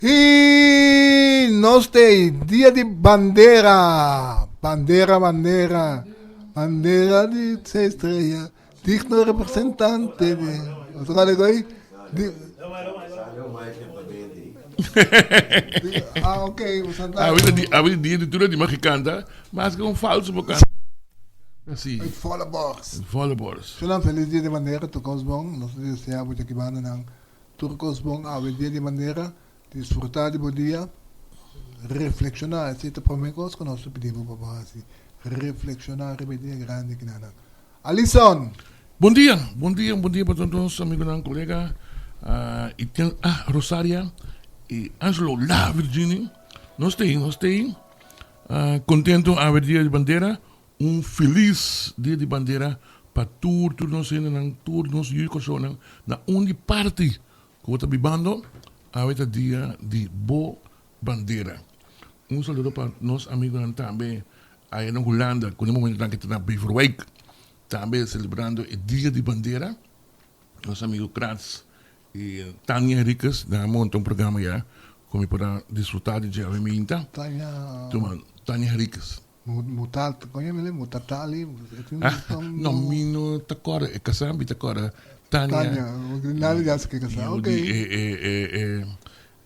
I nos te dia di bandera. Bandera, bandera. Bandera di seis estrella. Digno representante di. Otro kale koi? Di Ah, ok. Awe di awe di dia di tur di mag kanta, mas ke un falso bo kanta. Si. Volle borst. Volle borst. Shunan feliz dia di bandera tur kos bon. Nos ta desea bo djaki banda nan Tur kos bon awe dia di manera, disfrutá di bo dia, reflekshoná, esei ta promé kos ku nos ta pidi bo pa bo hasi, reflekshoná riba e dia grandi kinanan. Alison! Bon dia, bon dia, bon dia pa tur nos amigunan, kolega i ten ah Rosaria i Angelo La Virginie, nos ta ei, nos ta ei kontento awe dia di bandera, Un felis Dia di Bandera pa tur tur nos hendenan, tur nos yu Kòrsounan na un di parti ku bo ta bibando, awe ta dia di bo bandera. Un saludo pa nos amigunan tambe aya na Hulanda ku na e momentunan aki ta na Beverwijk tambe selebrando e Dia di Bandera. Nos amigu Kratz i Tania Henriquez nan a monta un programa ya ku mi por a disfruta di dje awe minta. Tania. Tania Henriquez. Mutat, kon yama el? Mutatali? No, mi no ta kòrda e kasá, mi ta kòrda Tania. Tania, nada di hasi ku e kasá, ok. Di e e e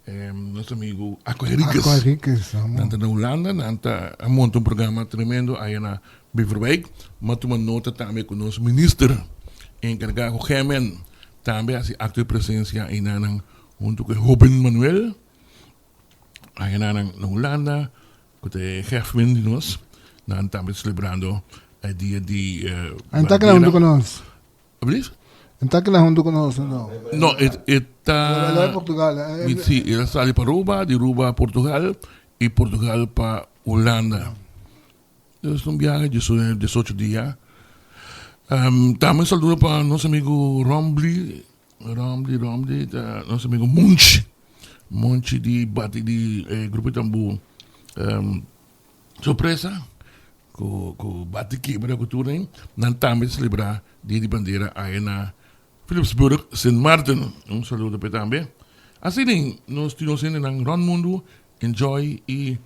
e nos amigu Aqua Henriquez. Aqua Henriquez, amo. Nan ta na Hulanda, nan ta a monta un programa tremendo aya na Beverwijk. Mi a tuma nota tambe ku nos minister enkargá ku GMN tambe a hasi akto di presensia einanan huntu ku e hoben Manuel. Ayenanan na Hulanda ku ta e hefmen di nos, nan tambe selebrando e dia di En ta kila huntu ku nos? Ablief? En ta kila huntu ku nos no? No, e e ta El a Portugal. Si, el a sali pa Aruba, di Aruba Portugal i Portugal pa Hulanda. Dus un biahe di diesocho dia. Tambe un saludo pa nos amigu Rombly, Rombly, Rombly ta nos amigu Monchi, Monchi di bati di e grupo di tambu Sorpresa ku ku bati kibra ku tur nan, nan tambe ta selebrá dia di bandera aya na Philipsburg, Sint Maarten. Un saludo p'e tambe. Asina nos tin nos hendenan rònt mundu enjoy i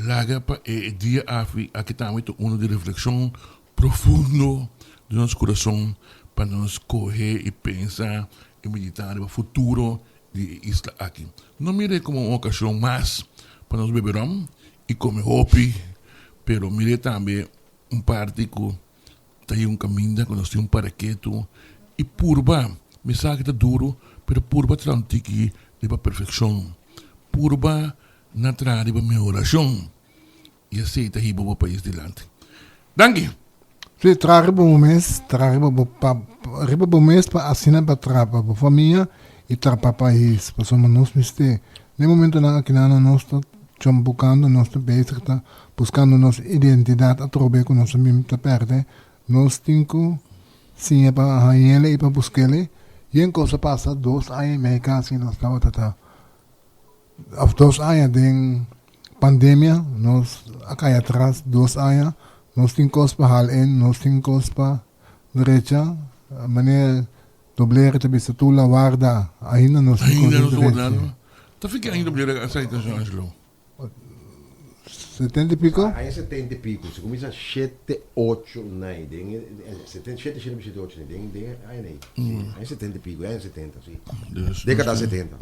Laga pa e dia afi aki tambe ta unu di reflekshon profundo di nos kurason pa nos kohe i pensa i meditá riba futuro di e isla aki. No mir'é komo un okashon mas pa nos bebe ròm i kome hopi, pero mir'é tambe un parti ku ta un kaminda ku nos tin un paraketu i purba, mi sa ku ta duru, pero purba traha un tiki riba perfekshon, purba Na traha riba mehorashon i esei ta hiba bo pais dilanti. Danki! Sí, traha riba bo mes, traha riba bo pa riba bo mes pa asina pa traha pa bo famia i traha pa pais. Pasobra nos mester den momentonan akinan nos ta chambukando, nos ta bezig ta buskando nos identidat atrobe ku nos a bin ta pèrdè. Nos tin ku siña pa hañ'el i pa busk'el. Yen kos a pasa dos aña i mei kasi nos tabata ta Of dos aña den pandemia nos a kai atras dos aña nos tin kos pa hal in nos tin kos pa drecha manera doblero ta bisa tur la warda ainda nos tin kos Ainda nos ta drecha. wardando. Ta fiki aña doblero a sa ita señor Angelo? Setenta y pico? Aña setenta y pico si kuminsa shete ocho nai den e setenta shete shete shete ocho nai den den e aña nei si aña setenta y pico aña setenta si dekada setenta.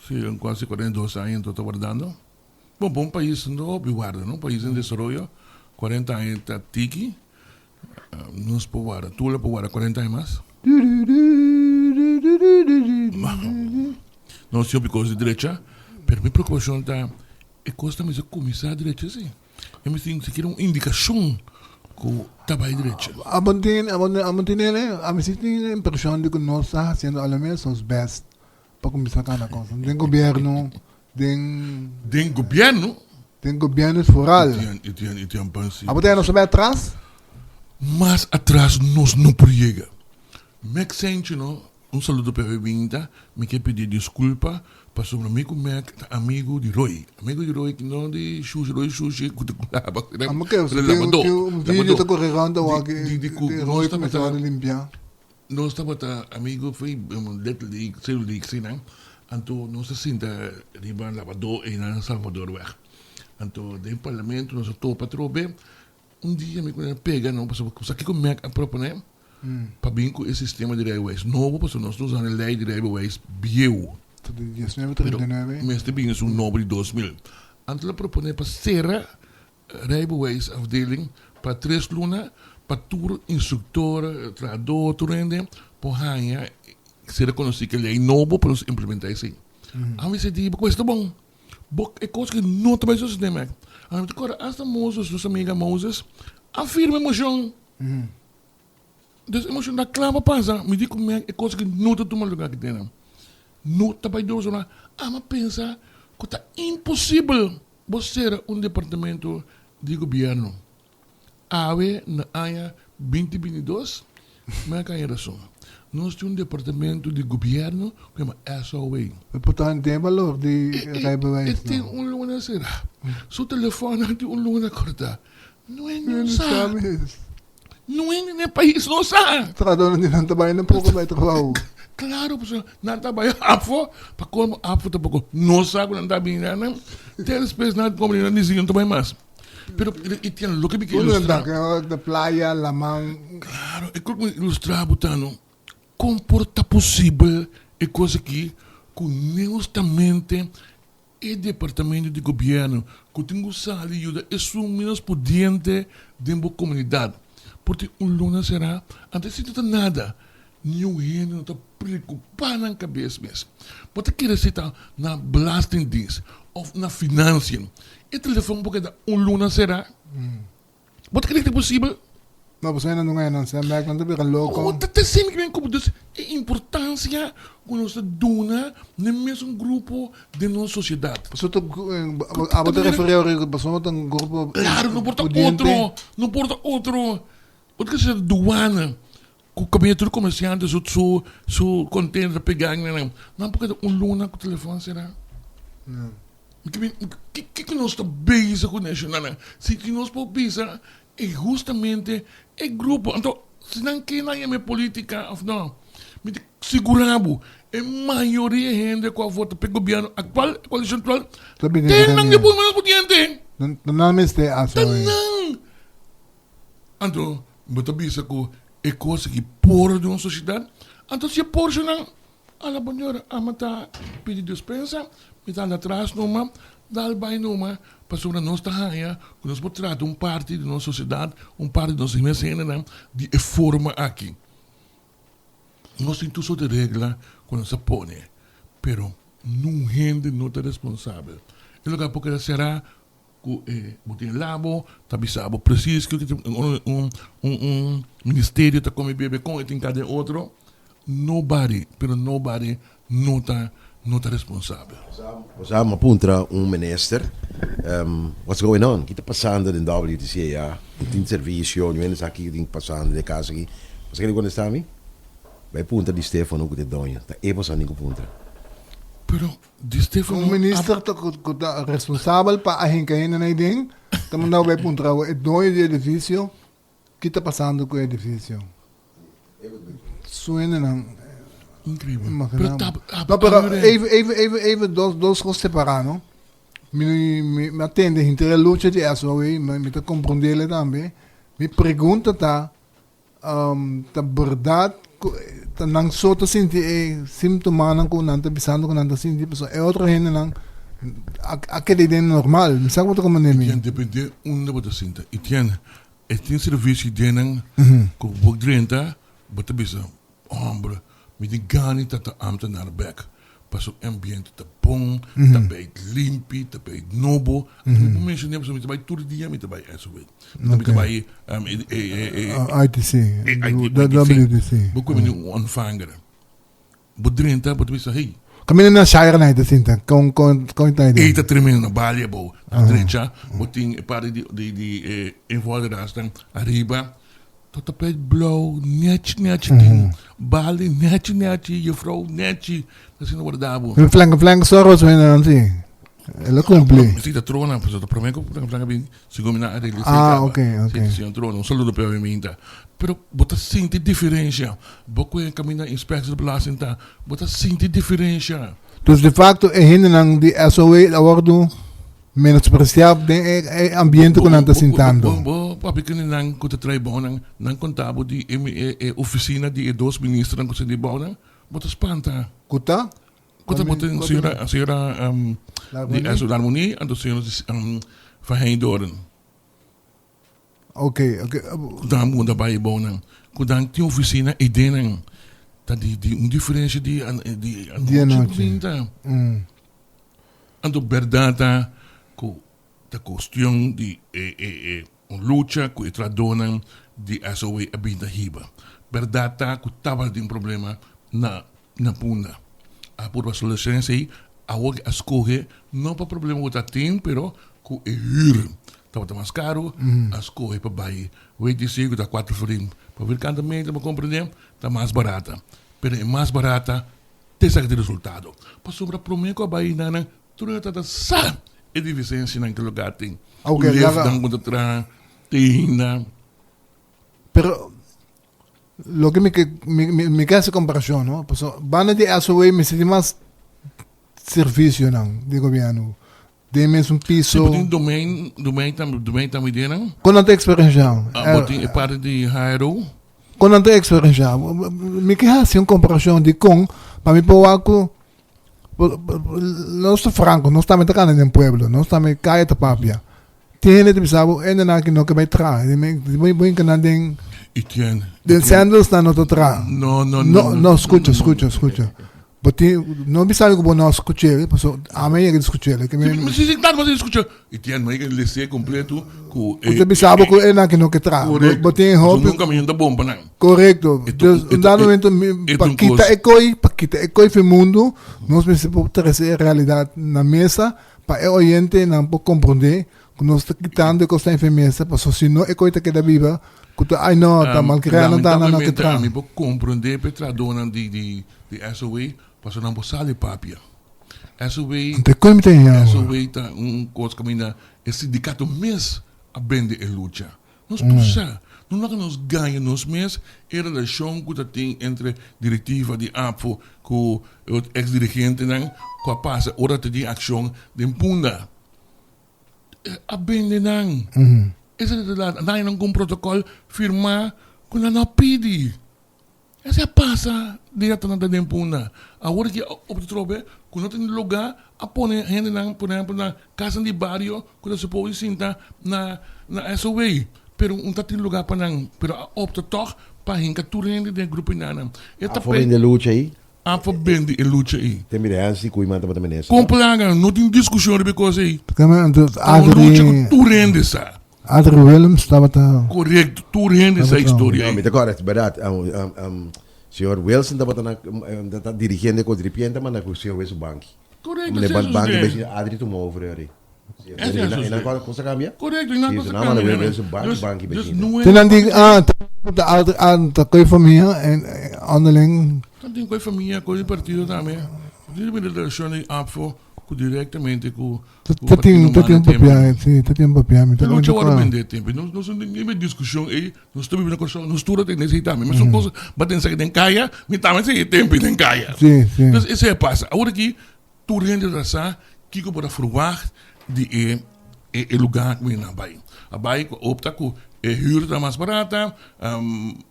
Sí, un cuasi 42 aña enton ta wardando. Bon, pa un pais no hopi warda, no? Un pais en desaroyo, 40 aña ta tiki. Nos por warda, Tula por warda 40 aña mas. Nos tin hopi cos di drecha, pero mi preocupacion ta e cos ta mester cuminsa drecha si. E mester tin sikiera un indicacion cu ta bay drecha. Abo tin, abo tin, ami si tin e impresion di cu nos ta haciendo a lo mes nos best. Pa kuminsá kana kos. Den gobièrnu, den. Den gobièrnu? Den gobièrnu es foral. I tin, i tin pansi. Abo ta yega nos ta bai atras? Mas atras nos no por yega. Mek Senchi no, un saludo pa e binta, mi ke pidi diskulpa pasobra mi ku Mek ta amigu di Roy. Amigu di Roy no di Shushi, Roy Shushi ku ta laba, Amo ke, labadó, tin un video ta kore rònt awor di ku di Roy kuminsá wòrdu limpiá. Nos tabata amigo foi Little League, Silver League, asina. Anto nos a sinta riba labadó ei na Salvadorweg. Anto den parlamento nos a topa atrobe. Un dia mi ku nan a pega no pasobra ku sa kiko Mec a proponé pa bin ku e sistema di rijbewijs nobo pasobra nos ta usando e lei di rijbewijs bieu. Pero mester bin esun nobo di 2000. Anto el a proponé pa sera rijbewijsafdeling pa tres luna pa tur instruktor, trahadó, tur hende por haña ser rekonosí ku e lei nobo pa nos implementá esei. Ami a di bo ku esta bon. Bo e kos ku no ta bai sosodé mek. Ami ta kòrda asta Moses, nos amiga Moses, a firma e moshon. Dus e moshon ta kla pa pasa. Mi di ku mek e kos ku no ta tuma lugá aki den. No ta bai dor pasobra ami a pensa ku ta imposibel bo sera un departamento di gobièrnu. Awe na aña 2022, mi a kaña rason. Nos tin un departamento di gobièrnu ku yama SOA. E por ta den balor di rijbewijs. E tin un luna será. Su telefòn tin un luna kòrtá. No hende no sa. No hende na e pais no sa. Trahadónan di nan ta bai na poko bai trabou. Klaro, pasobra nan ta bai afó, pa kolmo afó tampoko no sa ku nan ta bini nan. Te despues nan a komo nan disi nan ta bai mas. Pero e tiene loke mi ke ilustra. De playa, laman. Claro, e kos mi ilustra bo ta no, kon por ta posibel e kos aki ku neustamente e departamento di gobièrnu ku tin ku sali yuda esun menos pudiente den bo komunidat por tin un luna será, anto esei no ta nada. Niun hende no ta preokupá nan kabes mes. Bo ta kere si ta na belastingdienst òf na financiën, e telefòn por keda un luna será? Bo ta kere ku ta posibel? No, pasobra nan no gana nan sèn bèk, nan ta bira loko. Ta ta esei mi ke men komo. Dus e importansia ku nos ta duna na e mesun grupo den nos sosiedat. Pasobra ta, abo ta referí awor pasobra ta un grupo pudiente. Klaro, no por ta otro, no por ta otro. Bo ta kere si ta duana. Ku kaminda tur komersiante su su su container ta pega na nan. Nan por keda un luna ku telefon sera. Mi ke bin kiko nos ta bezig ku nashonal nan? Si si nos por bisa e hustamente e grupo anto si nan ke nan yama e politica of no mi ta sigura bo e mayoria hende ku a vota pa e gobierno aktual e koalishon aktual ten nan di por menos pudiente. Nan mester hasi. Ta nan. Anto bo ta bisa ku e kos aki por di un sosiedat? Anto si e porshonan a la bonora, ama ta pidi dispensa, mi ta anda atras numa, dal bai numa, pasobra nos ta haña ku nos por trata un parti di nos sosiedat, un parti di nos mes hendenan di e forma aki. Nos tin tur sort di regla ku nos a pone, pero nun hende no ta responsabel. E loke por keda será Ku e bo tin labo ta bisa bo presis kiko ki un un un ministerio ta kome bebe kon e tin kada e otro nobody pero nobody no ta no ta responsabel. Bo sa mi a puntra un minister what's going on ki ta pasando den WTC ya no tin servisio no hende sa kiko tin pasando den e kas aki bo sa kende kontesta mi bai puntra di Stefano ku ta e doño ta e bo sa tin ku puntra. Pero Di Stefano Un minister ta ku ku ta responsabel pa a hinka hende na den, ta manda bo bai puntra bo e doño di edifisio ki ta pasando ku e edifisio. Su hendenan Increíble. Imagina Pero ta, bo. No, pero even, even, even, even dos, dos kos separá, no? Mi, mi, mi a tende hinter e lucha di SOA, mi, mi ta komprondele tambe. Mi pregunta ta, Ta berdad cu ta nan so ta sinti e simptomanan cu nan ta bisando cu nan ta sinti pasobra e otro hendenan a keda den normal. Mi sa cu bo ta comprende mi. Etienne, depende unda bo ta sinta. Etienne, e tin servicio den nan cu bo drenta bo ta bisa, hombre, Mi tin gana ta ta ambtenaar bek paso e ambiente ta bon, ta bay limpi, ta bay nobo. Mi por menciona pasobra mi ta bay tur dia mi ta bay SOW. Mi ta bay ITC, WTC. Bo come un ontvanger. Bo drenta bo ta bisa hey. Caminda na Shire na ta sinta con con con ta idea. Ey ta tremendo na balia bo. Na drecha bo tin e parti di di di e invalidasnan ariba. Ta tapijt blauw, nechi nechi tin balde nechi nechi, juffrouw nechi, asina warda bo. Flank flank zorg was men dan si. El a cumpli. Si ta trona, pasobra ta prome cu Frank a bin, segun mi nan a regla esey Ah, caba. ok, ok. Si, señor Trona, un saludo pa mi minta. Pero bo ta sinti diferencia. Bo cu e caminda inspectie di belasting ta, bo ta sinti diferencia. Dus de facto e hendenan di SOA a wordo menospreciá den e e ambiente cu nan ta sintando. Bo, bo papia cu nan cu ta trae bounan, nan conta bo di e e e oficina di e dos ministernan cu ta di bounan, bo ta spanta. Cu ta? Cu ta bo tin señora señora di SOA Larmonie anto señora Van Heydoorn. Ok, ok. Ku dan munda bai e bounan. Ku dan tin oficina e denan. Ta di di un diferencia di di Di anochi. Pinta. Anto berdad ta ku ta cuestion di e e e un lucha ku e trahadornan di SOA a bin ta hiba. Berdad ta ku tabatin un problema na na Punda. A purba solucion esey, awor a scoge no pa problema cu ta tin pero cu e huur tabata mas caro, a scoge pa bay WTC cu ta cuatro florin pa vierkante meter, bo comprende, ta mas barata. Pero e mas barata te esaki ta e resultado. Pasobra prome cu a bay nan tur e tabata sa e deficiencianan cu loke a tin. Cu liftnan cu ta traha te hinda. Pero Loke mi ke mi mi mi ke hasi komparashon no pasobra banda di SOA mester tin mas servisionan di gobièrnu den mesun Si piso. bo tin domein domein tambe domein tambe den nan. Kon nan ta eksperenshá? Ah bo tin e parti di Jairo. Kon nan ta eksperenshá? Mi ke hasi un komparashon dikon pa mi por wak ku nos ta franko nos tambe ta kana den pueblo nos tambe kaya ta papia. Tin hende ta bisa bo, Hendenan aki no ke bai traha. Bo hinka nan den den sandals nan no ta traha. No, no, no. No, skucha, skucha, skucha. Bo tin, no bisa mi ku bo no a skuch'el, pasobra ami a yega di skuch'el. Si, si, klaro bo a skucha. I tin mi a yega di les'é kompleto ku e. Ku ta bisa bo ku hendenan aki no ke traha. Bo tin hopi. Nunka mi no ta bon pa nan. Korekto. Dus un dado momento pa kita e koi, pa kita e koi fen mundu, nos mester por trese e realidat na mesa. Pa e oyentenan por komprondé ku nos ta kitando e kosnan efe mesa, pasobra si no e koi ta keda biba ku ta ay no, ta malkriá nan ta, nan no ke Lamentablemente traha. ami por komprondé p'e trahadónan di di di SOA pasobra nan por sali papia. SOA Anto e koi mi ta yaña awor. SOA ta un kos kaminda e sindikato mes a bende e lucha. Nos tur sa, no laga nos gaña nos mes e relashon ku ta tin entre direktiva di APFO ku e otro eks dirigentenan ku a pasa ora ta tin akshon den Punda. A bende nan. Esei ta la daña nan ku un protokòl firmá ku nan no a pidi. Esei a pasa dia ta nan ta den Punda. Awor ki a opta trobe ku no tin lugá a pone hendenan por ehempel na kasanan di bario ku ta suposo di sinta na na SOA pero un ta tin lugá pa nan pero a opta tòg pa hinka tur hende den e grupo enanan. E ta Afo bende lucha ei. Afo bende e lucha ei. Ten mira Hansi ku iman tabata minister. Kon plaga no tin diskushon riba e kos ei. Ta un lucha ku tur hende sa. Adri Willems tabata. Korekto, tur hende sa historia ei. No, mi ta kòrda, bèrdat. Señor Wilson tabata na, ta dirigiendo e kos, diripiente a manda ku señor Wilson banki. Korekto, Manda esei a banki sosodé. bai señor Adri tuma over e ora ei. Esei a E sosodé. nan kos a kambia? Korekto, e nan Sí, kos a so nan manda kambia. Wilson banki, Dus, banki bai dus sinta. no e. Te nan di, ah, ta Adri, ah, ta koe famia en onderling. Ta tin koe famia, koe partido tambe. Tin relashon di APFO ku direktamente ku. Ta tin, ta tin papia, si, ta tin papia. Mi ta lucha wòrdu bende tempu. Nos nos no tin diskushon ei, nos ta biba na Kòrsou, nos tur a tende esei tambe. Mesun kos bo a tende esaki den kaya, mi tambe a sigui tempu den kaya. Si, si. Entonces esei a pasa. Awor aki tur hende ta sa kiko bo ta ferwagt di e e lugá ku nan a bai. A bai ku a opta ku e hür ta mas barata,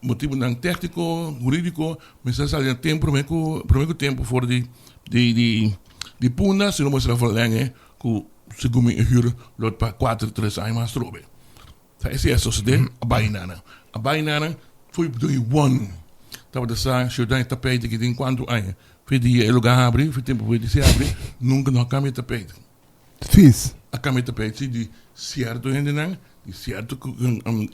motibunan tèkniko, hurídiko, mester a sali na tempu promé ku promé ku tempu for di di di Di Punda si no mester a verlenge ku segun mi e hür lo pa kuater tres aña mas trobe. Sa esei a sosode a bai nanan. A bai nanan foi day one. Tabata sa Jordan e tapijt aki den kuantu aña. Foi dia e lugar habri, foi tempu foi di habri, nunka no a kambia e tapijt. Fis. A kambia e tapijt si di sierto hendenan, di sierto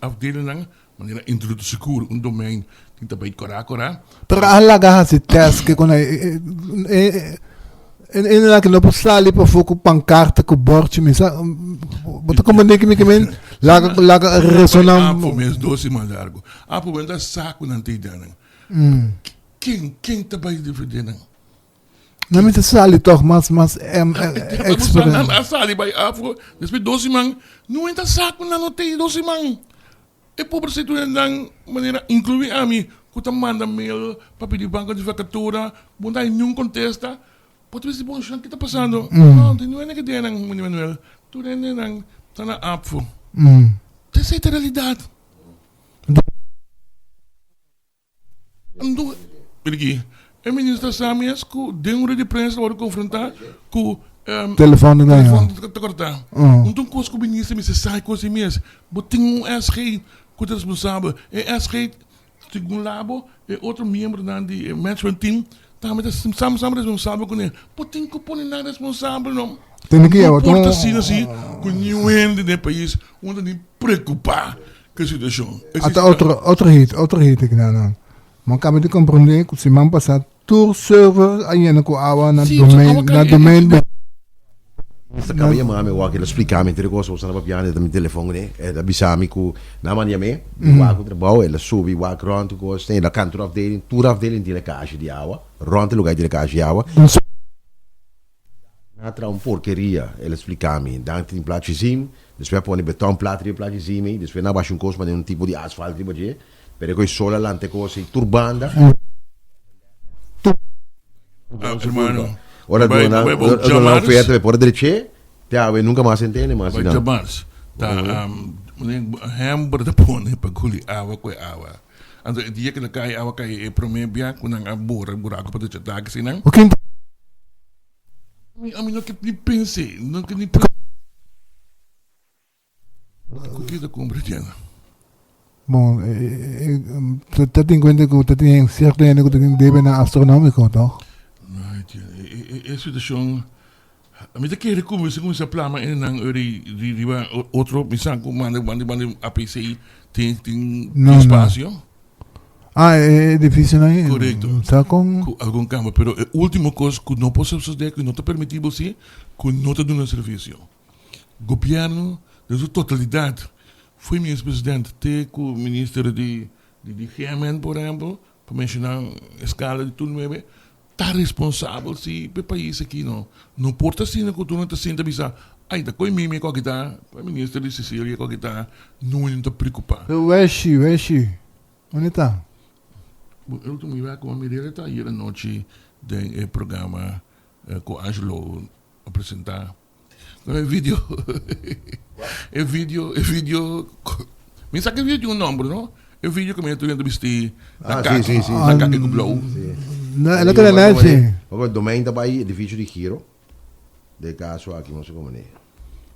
afdelennan Manera intro ta sigur un domein tin ta bay cora cora. Pero a laga haci test ke con e e ke no por sali pafó cu pancarta cu borchi mi sa bo ta comprende ki mi ke men laga laga resona. Apo mes dos siman largo apo men ta sa cu nan ta ideanan ken ken ta bay defende nan. Nan mester sali tòg mas mas experien. Nan a sali bai afo despues dos siman no e ta sa ku nan no tei dos siman. E pobrecito hendenan manera inclui ami cu ta manda mail pa pidi banco di vacatura bo no ta hay niun contesta bo ta bisa bon shon ki ta pasando no tin niun hende ke den nan Meneer Manuel tur hendenan ta na apfo ta esey ta realidad. Anto, mira aki, e minister sa mes ku den un red di prensa lo wòrdu konfrontá ku Telefòn ta dañá. Telefòn ta kòrtá. Anto un kos ku minister mester sa e kos ei mes, bo tin un SG ku ta responsabel. E SG, segun Labo, e otro miembronan di e management team tambe ta sam sam responsabel kuné. Bo tin ku pone nan responsabel no. Tene ki No por ta asina si ku niun hende den e pais un ta ni preokupá. Ke situashon? Ata otro otro hit otro hit aki nan nan. Bo kaba di komprondé ku siman pasá tur server a yena ku awa na domain na domain. Mester kaba yama mi wak el a splika mi tur e kos bo papia ta mi telefon kuné el a bisa mi ku nan manda yam'é di wak ku trabou el a subi wak rònt ku kos el a kanta tur afdeling tur afdeling tin e kashi di awa rònt e lugar tin e kashi di awa. Nan a traha un porkeria, el a splika mi. Dan tin plachi zim, despues a pone beton plat riba plachi zim ei, despues nan a basha un kos manera un tipo di asfalt riba dje, pero e koe sol a lanta e kos ei tur banda. Hermano, Ora duna nan, ora duna nan oferta pa e por a dreché, te awe nunka mas entende mas di nan. Ta hember ta pone pa guli awa ku e awa. Anto e dia ku el a kai awa kai e prome bia ku nan a bora buraku pa drecha taki asina. Ami no ke ni pens'é, no ke ni pens'é. Ku ke ta kumpra djena? Bon, ta tin kuenta ku ta tin sierto hende ku ta tin debenan astronómiko, tòg? Ai, e situashon, mi ta kere ku mi kuminsá plama e nan ori riba otro, mi sa ku manda manda manda APC tin tin espasio. Ah, e edificionan ei? Korekto. Sa kon? Ku algun kambio, pero e ultimo kos ku no por sosodé, ku no ta permitibel si, ku no ta duna servisio. Gobièrnu den su totalidat, fo'i minister president te ku minister di di GMN por ehèmpel, pa menshoná eskala di tur nuebe, ta responsabel si pa e pais aki no. No por ta asina ku tur nan ta sinta bisa, ai ta koe mimi ku aki ta, e minister di Cecilia ku aki ta, no ta preokupá. Weshi, weshi. Unda ta? Bon, e ultimo bia ku a mir'é ta ayer anochi den e programa ku Angelo a presentá. E video, e video, e video, mi sa ku e video tin un nòmber, no? E video ku mi a tur bisti na kaki, na kaki ku blou. No, e lo keda nechi. Domein ta bai edifisio di Giro. Den kaso aki nos a komo ne.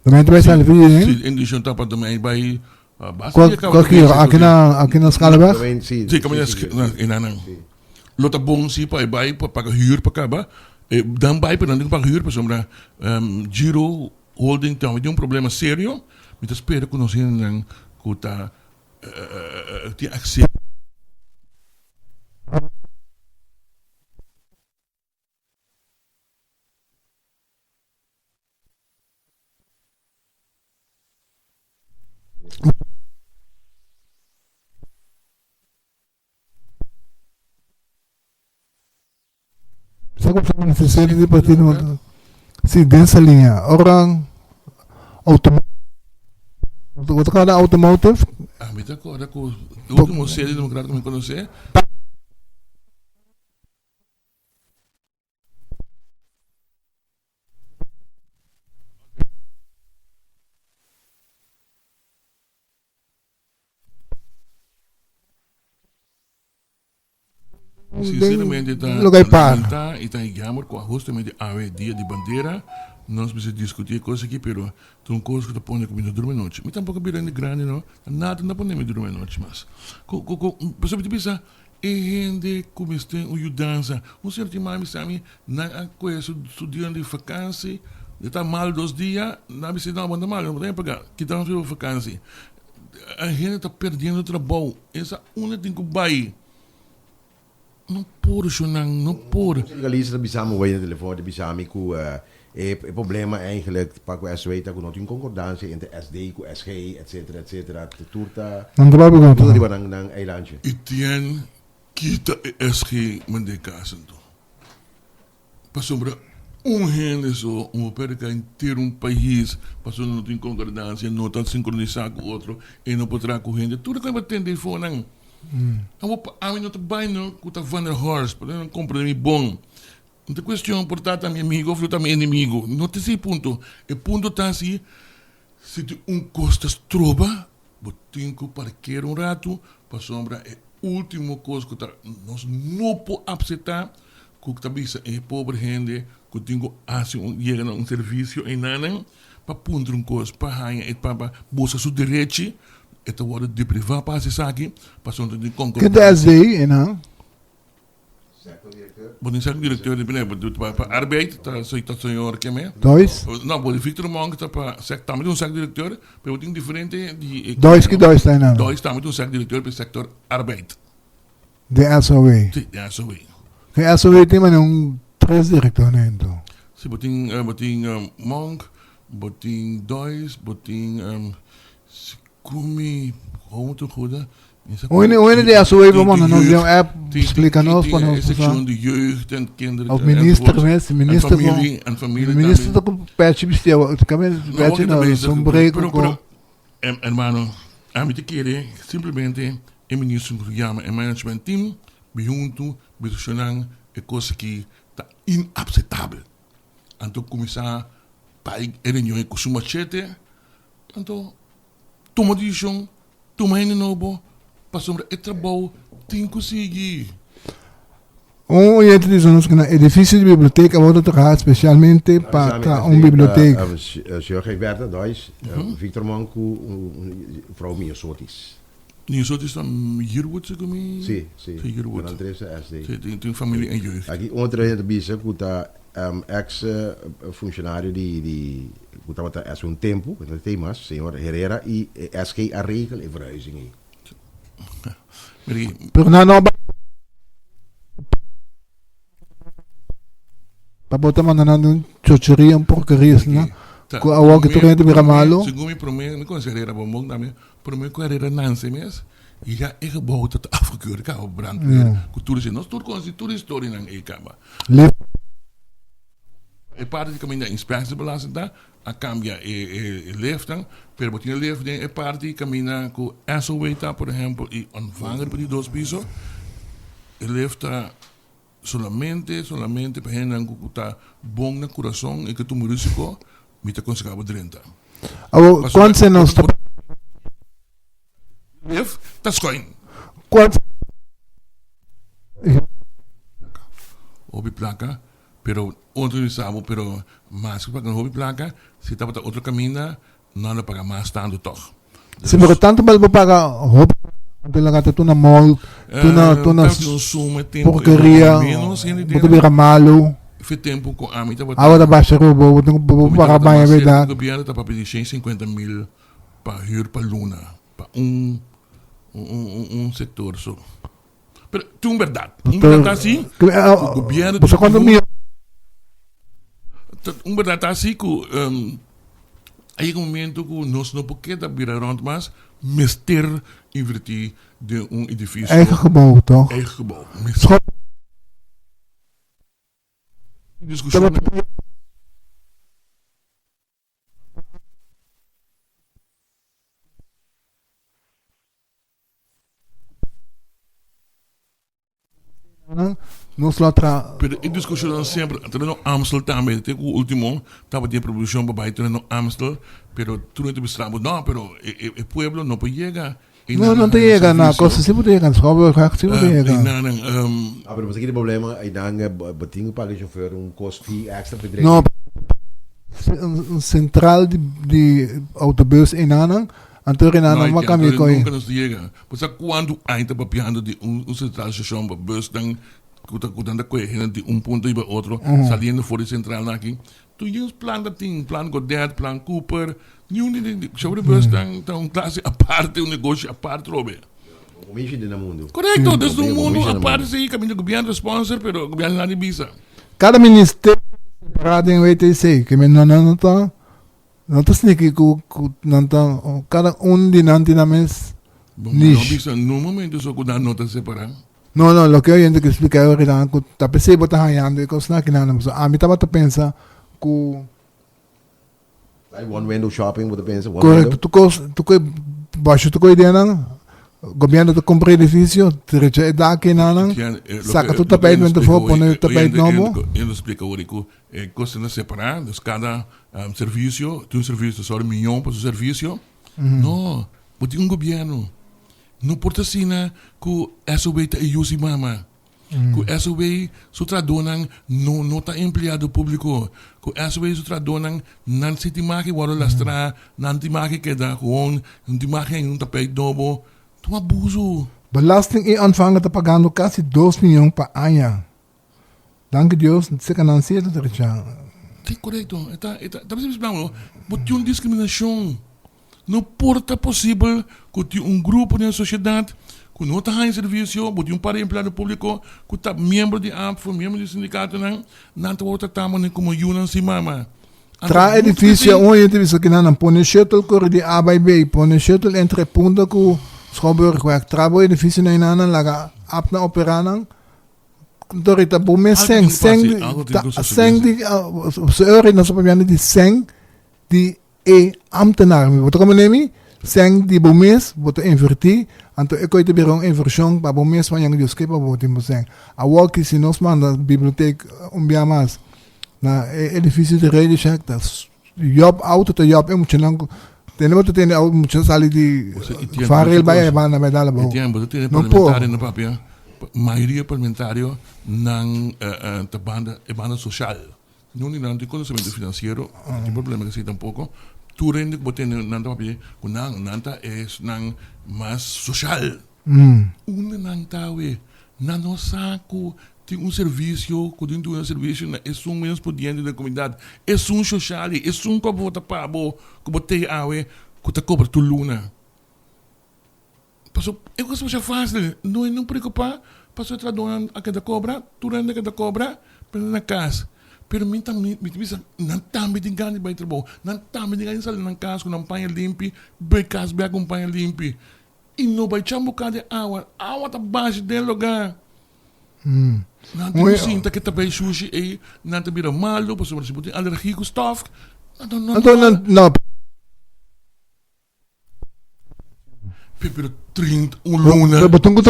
Domein ta bai sali video den? Si, indishon ta pa Domein bai Kua kua giro? Aki na aki na Skallenberg? Domein si. Si, kaminda na enanan. Lo ta bon si pa e bai pa paga huur pa kaba. E dan bai pero nan tin ku paga huur pasobra Giro Holding tambe tin un problema serio. Mi ta spera ku nos hendenan ku ta tin akseso. Sa ku ta necesario di partido si den Saliña ora auto bo ta kòrda automotive? Ami ta kòrda ku e ultimo sede demokrat ku mi konosé. Sinceramente ta lamenta y ta jammer cu justamente awe dia di bandera nos mester discuti e cos aki pero ta un cos cu ta pone cu mi no durmi anochi. Mi tampoco a bira hende grandi no, nada no ta pone mi durmi anochi mas. Cu cu cu pasobra mi ta bisa e hende cu mester un yudansa, un cierto mami bisa mi nan a coge su su dia di vakantie, e ta mal dos dia, nan a bisa no bo no ta mal, bo ta paga, kita nos riba vakantie. E hende ta perdiendo trabou, esa unda tin cu bay. No por shonnan, no por. Sindicalista ta bisa mi wei na telefon, ta bisa mi cu e problema eigenlijk pa cu SW ta cu no tin concordancia entre SD cu SG etcetera etcetera, tur ta Nan ta papia con tur riba nan nan eilandje. Etienne kita e SG manda e cas anto. Pasobra un hende so un por perdiká henter un pais pasobra no tin konkordansia, no ta sinkronisá ku otro, e no por traha ku hende. Tur e kos bo tende ei fonan. Awor pa ami no ta bai no ku ta Van der Horst, pasobra nan komprende mi bon. No ta kuestion por ta ta mi amigu òf lo ta mi enemigu. No ta esei punto. E punto ta si si tin un kos ta stroba, bo tin ku parkera un ratu pasobra e último kos ku ta nos no por apseptá ku ta bisa e pober hende ku tin ku hasi un yega na un servisio einanan pa puntra un kos, pa haña e pa pa buska su derechi, e ta wòrdu deprivá pa hasi esaki pasobra no tin Ke ta konkordansia. SD einan? Bo tin sèk direkteur di bine pa pa arbeid ta ta señor keme? Dois. No, bo Victor Monk ta pa sèk tambe tin un sèk direkteur, pero bo tin diferente di e Dois ki dois ta einan? Dois tambe tin un sèk direkteur pa e sektor arbeid. De SOW. Si, de SOW. De SOW tin manera un tres direktornan ento. Si, bo tin bo tin Monk, bo tin Dois, bo tin si ku mi homo tur goede Oene oene di SOW por manda nos den un app splika nos pa nos por sa. Of minister mes, minister por minister ta ku pechi bisti awo kaminda pechi no sombré ku ko. Hermano, ami ta kere simplemente e minister ku yama e management team bin huntu diskushonan e kos aki ta inapsetabel. Anto kuminsá bai e reunion ku su machete anto Tuma decision, tuma hende nobo, pasobra e trabou tin cu sigui. Un oyente di nos cu na edificio di biblioteca a wordo traha specialmente pa ta un biblioteca. Señor Gijberta, Dois, Victor Monk cu vrouw Miosotis. Miosotis ta Yearwood segun mi? Si, si. Si, Yearwood. Nan tres ta SD. Si, tin familia en jeugd. Aki otro hende ta bisa cu ta ex funcionario di di cu tabata hace un tempo, cu no ta mas, señor Herrera y SG a regel e verhuizing ey. Miri. Pero nan no pa bo ta manda nan un chocheria, un porkeria asina, cu awor cu tur hende bira malo. Segun mi prome, mi conoce Herrera bon bon tambe, prome cu Herrera nance mes, ya e gebouw ta afgekeurd caba brandweer cu tur esey. Nos tur conoce tur historianan ey caba. E parti di kaminda inspectiebelasting ta a kambia e liftnan, pero bo tin e lift den e parti kaminda ku SOW ta por ehempel i ontvanger pa di dos piso, e lift ta solamente solamente pa hendenan ku ta bon na kurason i ku tuma risiko mi ta konsehá bo drenta. Awor, kuantu nos ta. Lift ta scoin. Kuantu. Hopi placa, pero otro di sabo, pero mas cu paga hopi placa, si tabata otro caminda, nan lo paga mas tanto toch. Si, pero tanto bal bo paga hopi anto laga ta tuna mall, tuna tuna porkeria, bo ta bira malo. Fe tempo cu ami tabata. Awa ta basha riba bo, bo paga baña berdad. Gobierno ta papia di 150 mil pa huur pa luna pa un un sector so. Pero tin un berdad. Un berdad ta asi ku gobierno Boso cuanto mil? Un berdad ta asi ku a yega un momento ku nos no por keda bira rond mas, mester inverti den un edificio. Eigen gebouw toch? Eigen gebouw. Mester. Discusion. Nos lo tra. Pero e discusionnan semper, tereno Amstel tambe, te cu ultimo tabatin e proposicion pa bay tereno Amstel, pero tur hende ta bisa bo, no, pero e e pueblo no por yega No, no ta yega na cosa, si bo ta yega na Schouwburg, si bo ta yega. Ah, pero bo sa ki problema, einan bo tin ku paga e chauffeur un cost fee extra pa drenta. No, un central di di autobus einanan, anto einanan bo a cambia koe. Nunca nos ta yega. Bo sa cuantu aña ta papiando di un central station pa busnan ku ta ku ta kohe hende di un punto riba otro, saliendo for di central nan aki. Tur yens plan ta tin, plan Godet, plan Cooper, niun di di chauffeur di bus tan ta un clase aparte, un negoshi aparte robe. Un mishi den e mundu. Correcto, des un mundu aparte si caminda gobierno ta sponsor pero gobierno nan di bisa. Cada ministerio separa den WTC, ke men nan no ta no ta sneaky ku ku nan ta cada un di nan tin nan mes niche. Bo no bisa nun momento so ku nan no ta separa. No, no, loke oyente ke splika e ora ku ta p'esei bo ta hañando e kosnan aki nan. Pasobra ami tabata pensa ku. Like one window shopping bo ta pensa? One Korekto, window? tur kos, tur kos, basha tur kos ideanan, gobièrnu ta kumpra edifisio, drecha e dak enanan, saka tur tapijt mente afó, pone tapijt nobo. Yendo splika ora ku e kosnan ta separá, dus kada servisio, tin un servisio ta sòru mion pa su servisio. No, bo tin un gobièrnu. No por ta asina ku SOB ta e yu si mama. Ku SOB su trahadónan no no ta empleado públiko. Ku SOB su trahadónan nan si tin maki wòrdu lastrá, nan tin maki keda gewoon, nan tin maki haña un tapijt nobo. Ta un abuso. Belasting i ontvanger ta pagando kasi dos mion pa aña. Danki Dios seka nan si e ta drecha. Si korekto. E ta e ta ta bisa bisa bo tin un diskriminashon. No por ta posibel ku tin un grupo den sosiedat ku no ta haña servisio, bo tin un par di empleado públiko ku ta miembro di APFO, miembro di sindikatonan, nan ta wòrdu tratá manera komo yunan sin mama. Anto Traha mutu edifisio p'esei. un hende bisa kinan nan pone shuttle kore di A bai B, pone shuttle entre Punta ku Schouwburgweg. Traha bo edifisio na einan laga APNA operá nan. Anto ta bo mes Algu sèn, tin ku sèn pasa, di algu tin ta ku sosodé sèn si. di su nos ta papiando di sèn di E ambtenaar, mi bo ta komprendé mi? Sèn di bo mes bo ta invertí, anto e koi ta bira un invershon pa bo mes mañana Dios ke pa bo tin bo sèn. Awor ki si nos manda bibliotek un bia mas na e edifisio di Radio Shack ta yòp outo ta yòp e muchanan ku tende bo ta tende outo mucha sali di vangrail bai e banda bai dal abou. Etienne, bo ta tende No por. parlamentario na papia, mayoria parlamentario nan ta banda e banda social. No di nan tin konosementu finansiero, no tin problema ku esei tampoko. Tur hende ku bo tende nan ta papia ku nan, nan ta esnan mas soshal. Unda nan ta awe? Nan no sa ku tin un servisio ku tin duna servisio na esun menos pudiente den komunidat, esun soshal ei, esun ku a vota pa bo, ku bo tei awe, ku ta kobra tur luna. Paso e cosa masha fácil, no e no preocupa, paso e trahadornan a keda cobra, tur hende a keda cobra, pero na cas. Pero mi ta mi ta bisa, nan tambe tin gana di bai trabou, nan tambe tin gana di sali nan cas cu nan paña limpi, bai cas bek cu un paña limpi. Y no bai chambuca den awa, awa ta bashi den lugar. Nan tin cu sinta ke ta bai shushi ey, nan ta bira malo, pasobra si bo tin alergia cu stof, nan no. Anto nan no. Pero 31 luna. Bo tin ku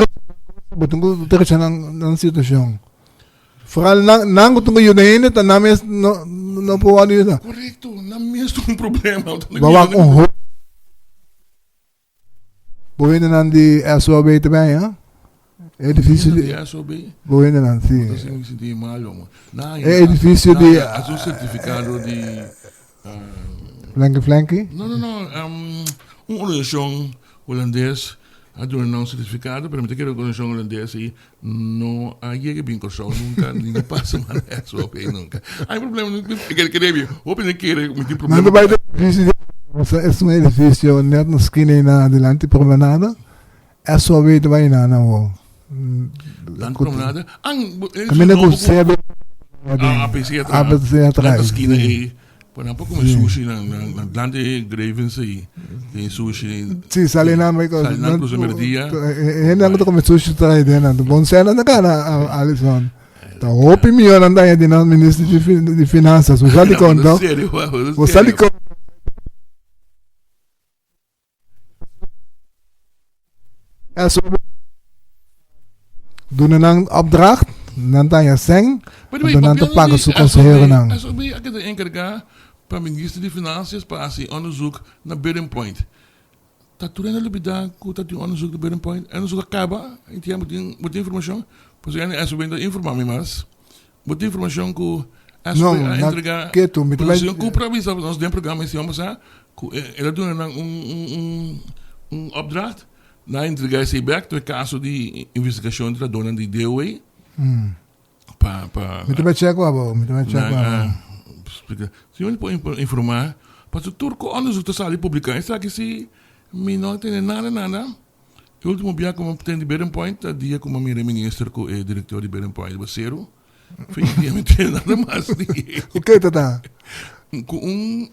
bo tin ku trecha nan nan situashon. Vooral nan nan ku tin ku yuda hende ta nan mes no no por wòrdu yuda. Korekto, nan mes ta un problema. Bo wak un ho Bo hendenan di SOB ta bin ha? Edifisio di SOB? Bo hendenan si. Bo ta sinti mal hoor. E edifisio di Hasi un sertifikado di Flanky Flanky? No, no, no. Un organisashon hulandes a duna nan un sertifikado, pero mi ta kere organisashon hulandes ei no a yega bin Kòrsou nunka, ni no pasa mas na SOB nunka. Hay problema, mi kere kere mi, hopi hende kere mi tin problema. Nan ta bai den edifisio di Es un edifisio net na skina ei na dilanti Promenada. SOB ta bai na awor. Dilanti Promenada? Kaminda ku CB. APC atras. APC atras. Net na skina ei. Por nan por come sushi na na dilanti e Gravens ei. Tin sushi. Si, sali nan bai. Sali nan cruza merdia. Hende nan ta come sushi ta traha den nan. Bon sena ta gana Alison. Ta hopi miyon nan daña di nan minister di finanzas. Bo sa dikon to? Bo sa dikon? SOB duna nan opdracht, nan ta haña sèn, anto nan ta paga su konseheronan. SOB a keda enkargá pa Minister di Finansias pa hasi onderzoek na Bidding Point. Ta tur hende a lubidá ku ta tin onderzoek na Bidding Point? E onderzoek a kaba? Entiende? Bo tin bo tin informashon? Pasobra hende SOB no ta informá mi mas. Bo tin informashon ku No, SOB a na entregá? ketu, mi ta Pasobra bai. señor Cooper a bisa nos den programa e siman pasá ku el a duna nan un un un un opdracht. Nan a entregá esei bèk to e kaso di investigashon di trahadónan di DOW. Pa pa. Mi ta bai chèk abo, mi ta bai chèk Nan abo. a splika. Si mi por informá, pasobra tur ku onderzoek ta sali publiká esaki si mi no a tende nada nada. E ultimo bia ku mi a tende di Bearing Point ta dia ku mi a mira e minister ku e direktor di Bearing Point riba seru. Fin di dia mi tende nada mas di. Ku ke ta ta? Ku un,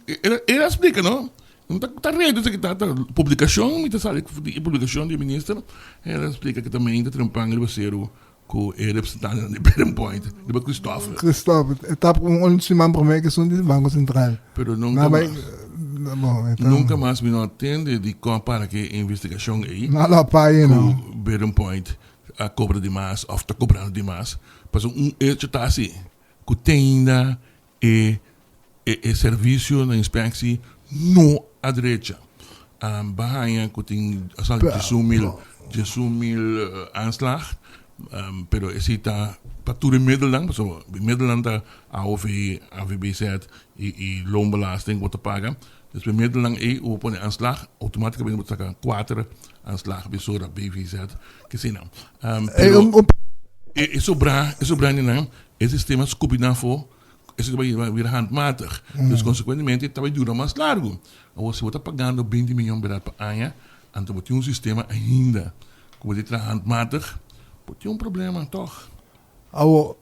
el a splika no. No ta ta redu esaki ta ta publikashon mi ta sali di e publikashon di e minister el a splika ku ta meinta trempan riba seru ku e representantenan di Bearing Point riba Christopher. Christopher e tap un un siman prome ku esun di Banko Sentral. Pero nunka mas nunka mas mi no a tende di kon para ke e investigashon ei No lo paye no. ku Bearing Point a kobra di mas òf ta kobrando di mas pasobra un echo ta asi ku te ainda E e servisio na inspeksi no a drecha. Ba haña ku tin asal 11.000 11.000 aanslag, pero esei ta pa tur e middelnan, pasobra e middelnan ta AOV, AVBZ i i loonbelasting ku bo ta paga. Dus pa e middelnan ei ku bo pone aanslag, outomatikamente bo ta saka kuater aanslag besora BVZ, keseinan. Pero e sobrá e sobrá nan E sistema skupi nan afó, esei ta bai bira handmatig. Dus konsekuentemente e ta bai dura mas largu. Awor si bo ta pagando binti miyon bera pa aña, anto bo tin un sistema ainda ku bo tin traha handmatig, bo tin un problema tòg. Awor,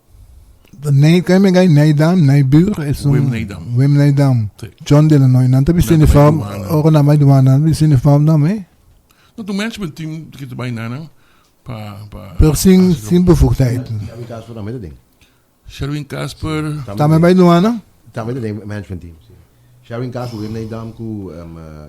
Ney, ken mi gai Nijdam, Nijbuur es un Wim Nijdam. Wim Nijdam. Sí. John Delanoy, nan ta bisti Nan ta bai uniform, douane. ora nan bai douane, nan ta bisti uniform tambe. No, tu management team ki ta bai nan nan. Pa pa Pero sin sin bevoegdheid. Sherwin Casper tambe ta den. Sherwin Casper. Tambe bai douane? Tambe ta den management team, si. Sherwin Casper, Wim Nijdam ku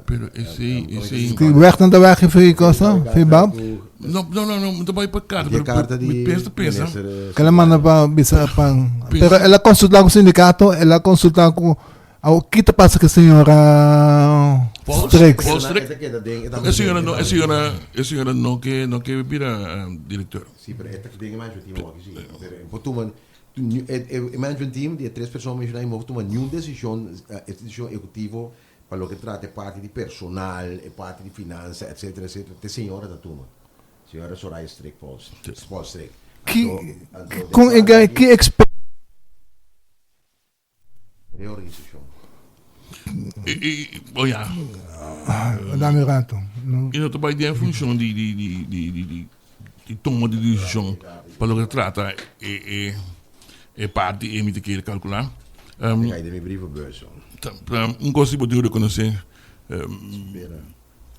Pero esei esei. Ki weg nan ta weg for cosa, for bab? No no no no, mi ta bai pa carta, Di pero carta di mi pensa pensa. minister Ke el a manda pa bisa pa pero el a consulta ku sindicato, el a consulta ku Awor ki ta pasa ku e señora Paul Striks? Paul Strick. E señora no, e señora, e señora no ke, no ke bira director. Sí, pero e ta den e management team awor, sí. Pero e por tuma, e management team di e tres persona mencioná ei no por tuma niun decision, e decision ehecutivo pa loke trata e parti di personal, e parti di finansa, etcetera, etcetera, t'e señora ta tuma. Señora Soraya Strick, Paul, Paul Strick. Ki, kon e gai, ki exper. Reorganisashon. Oh ya. Dame un rato. I no ta bai den funshon di di di di di di di toma di desishon pa loke ta trata e e e parti e mi ta kere kalkulá. Te kai den mi brievenbus. Un kos si bo tin ku rekonosé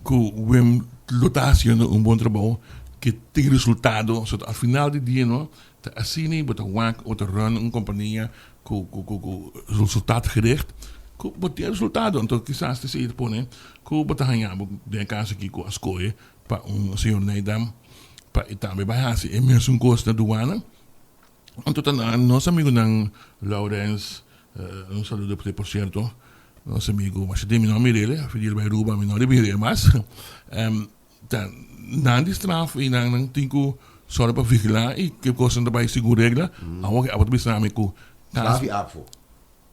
ku Wim lo ta hasiendo un bon trabou ke tin resultado, so al final di dia no ta asina bo ta wak bo ta run un kompania ku ku ku ku resultaatgericht ku bo tin resultado anto kisas ta esei ta pone ku bo ta haña bo den e kaso aki ku a skohe pa un señor Nijdam pa e tambe bai hasi e mesun kos na duana. Anto ta nos amigunan Laurens, un saludo pa por cierto, nos amigu masha den mi no a mir'el, a fidil bai Aruba mi no a mir'el mas, ta nan di straf y nan nan tin cu sòru pa vigila y ke cosnan ta bai segun regla, awor abo ta bisa mi cu Straf y afo.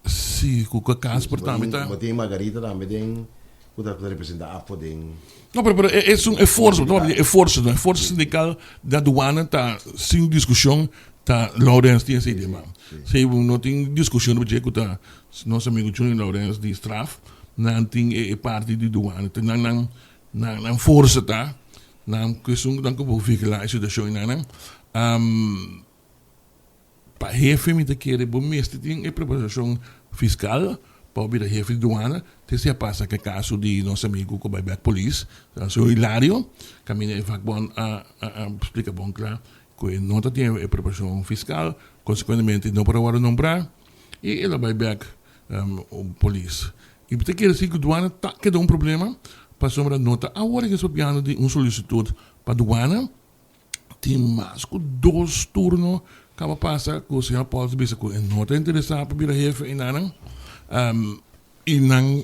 Si, cu Casper tambe ta. Bo tin Margarita tambe den cu ta representa afo den. No, pero pero es un esfuerzo, bo ta papia di esfuerzo, no? Esfuerzo sindical di aduana ta sin discusion ta Laurens tin esey den man. Si no tin discusion riba dje cu ta nos amigo Junior Laurens di straf, nan tin e parti di duana. Te nan nan nan forsa ta, nan cuestion cu nan cu por vigila e situacion ei nan. Pa hefe mi ta kere bo mester tin e preparashon fiskal pa bo bira hefe di duana. Te si a pasa ku e kaso di nos amigu ku bai bek polis, señor Hilario, kaminda e vakbond a splika bon kla ku e no ta tin e preparashon fiskal, konsekuentemente no por a wòrdu nombrá i el a bai bek polis. I mi ta kere si ku duana ta keda un problema pasobra no ta awor ke papiando di un solisitut pa duana. Tin mas ku dos turno kaba pasa ku señor Paul ta bisa ku e no ta interesá pa bira hefe einanan. I nan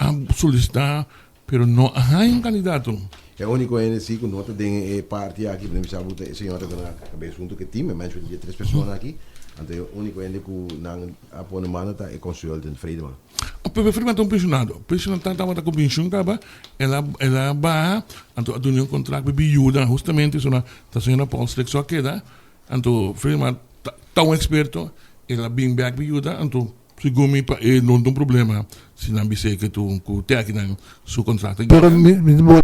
a solisitá pero no a haña un kandidato. E úniko hende si ku no ta den e parti aki, mi ta bisa bo ta e señor ta na kabes huntu ku e tim, e management di e tres persona aki. Anto e úniko hende ku nan a pone manda ta e consultant Friedeman. Pepe Friedeman ta un pensionado. Pensionado ta tabata ku penshun kaba. El a el a baha, anto a duna un contract pa biuda, hustamente esuna ta señora Paul Strick so a keda, anto Freeman ta ta un experto, el a bin bek biuda, anto segun mi pa e no ta un problema si nan bis'é ke tu ku te akinan su contract a Pero yega. mi mi ta por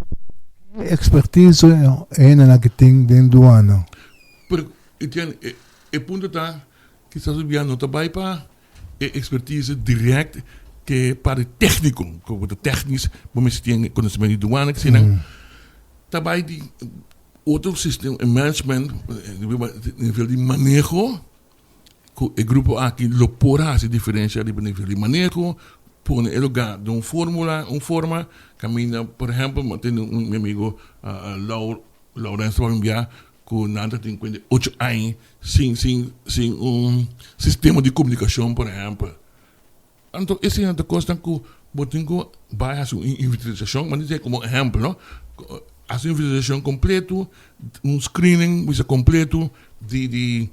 expertise e hendenan ki tin den duana. Pero Etienne e e punto ta kisas e bia no ta bai pa e expertise direct. Ke parti tékniko, ku bo ta téknis, bo mester tin konosementu di duana, kesinan. Ta bai di otro sistema, e management, nivel di maneho, ku e grupo aki lo por hasi diferensia riba nivel di maneho, pone e lugá den un fórmula, un forma, kaminda, por ehèmpel, mi a tende un mi amigo Laur, Laurens ta papia ku nan ta tin kuenta ocho aña sin sin sin un sistema di komunikashon, por ehèmpel. Anto esei ta kosnan ku bo tin ku bai hasi un inventarisashon, mi ta disi komo ehèmpel no, hasi un inventarisashon kompleto, un screening bisa kompleto di di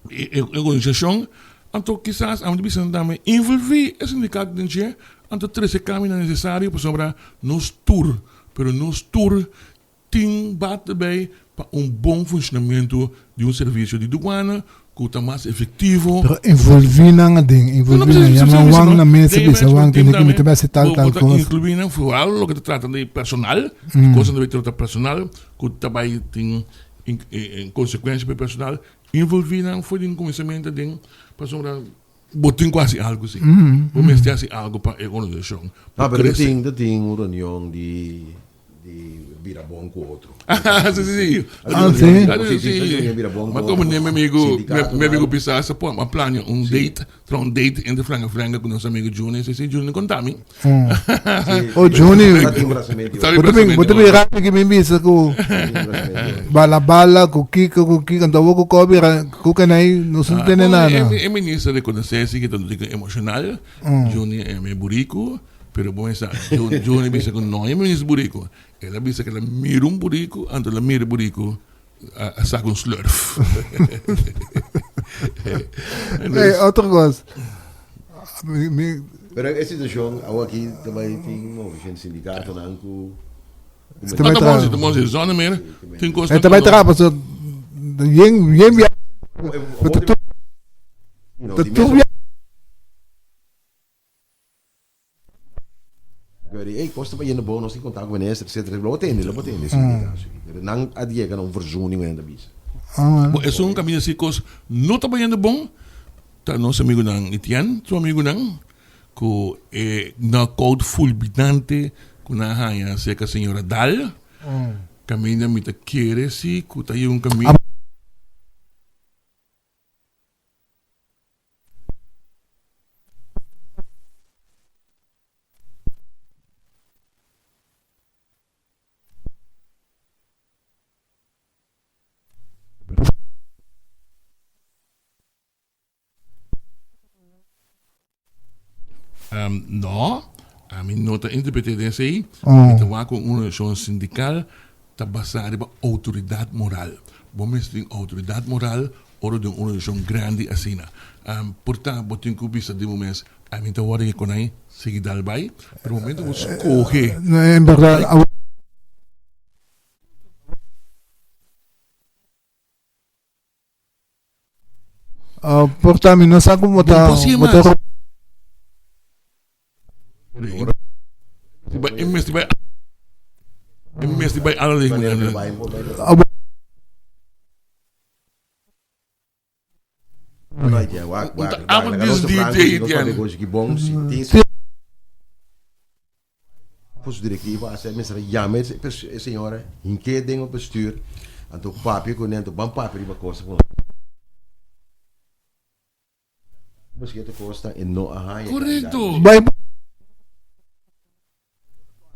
e organisashon, anto kisas ami ta bisa nan tambe involví e sindikato den dje, anto trese kambionan nesesario pasobra nos tur, pero nos tur Tin bat erbij pa un bon funcionamento di un servicio di duana cu ta mas efectivo. Pero envolvi nan aden, envolvi nan, yama wan na mesa bisa wan tene cu mi ta bay haci tal tal cos. Inclui nan vooral loke ta trata di personal, cosnan ta bay trata personal cu ta bay tin consecuencia pa e personal, envolvi nan for di un cuminsamento aden pasobra bo tin cu haci algo si, bo mester haci algo pa e organisacion pa crece. Ta tin un reunion di Di bira bon ku otro. Sí, sí, sí. Ah, sí? Sí, sí. Ma como mi amigo, mi amigo Pisas a pon, a plania un date, tra un date entre Franga Franga ku nos amigo Juni. Sí, sí, Juni konta mi. Oh, Juni. Bo ta bin, bo ta bin rapi ki mi bisa ku bala bala ku kiko ku kiko, anto bo ku kobi ku kenai no sun tene nada. E minister rekonosé si ke ta un tiki emoshonal. Juni e mi buriku. Pero bo mester sa, Juni bisa ku no e mis buriku. El a bisa ku el a mira un buriku, anto el a mira e buriku a saka un slurf. Ey, otro kos. Mi, mi... Pero e situashon awo aki ta bai tin movishon sindikatonan ku. Ta bai traha. Ta bon si, zona mer tin kos. Ta bai traha pasobra yen yen bia. Ta tur bia. Ey, cos ta bayendo bon, nos tin contact cu minister, etcetera. Lo bo tende, lo bo tende si di caso. Pero nan a yega na un verzoening cu nan ta bisa. Bo esun caminda si cos no ta bayendo bon, ta nos amigunan Etienne, su amigunan, cu e knockout fulminante cu nan a haña cerca señora Daal, caminda mi ta kere si cu ta yega un caminda. Um, no, ami no ta interpreté den esei. Mi ta wak ku un organisashon sindikal ta basá riba outoridat moral. Bo mester tin outoridat moral ora den un organisashon grandi asina. Por ta bo tin ku bisa di bo mes, ami ta wòrdu ku nan sigui dal bai, pero momento bo skohe. No, en bèrdat. Por ta mi no sa como ta. Bo por bo ta E mester bai e mester bai ala den Abo dis DJ Etienne. Por su directiva a ser mester a yama e señora hink'é den e bestuur anto papia kuné anto ban papia riba cosa ku nos ta kosta e no a haña Korekto. Bai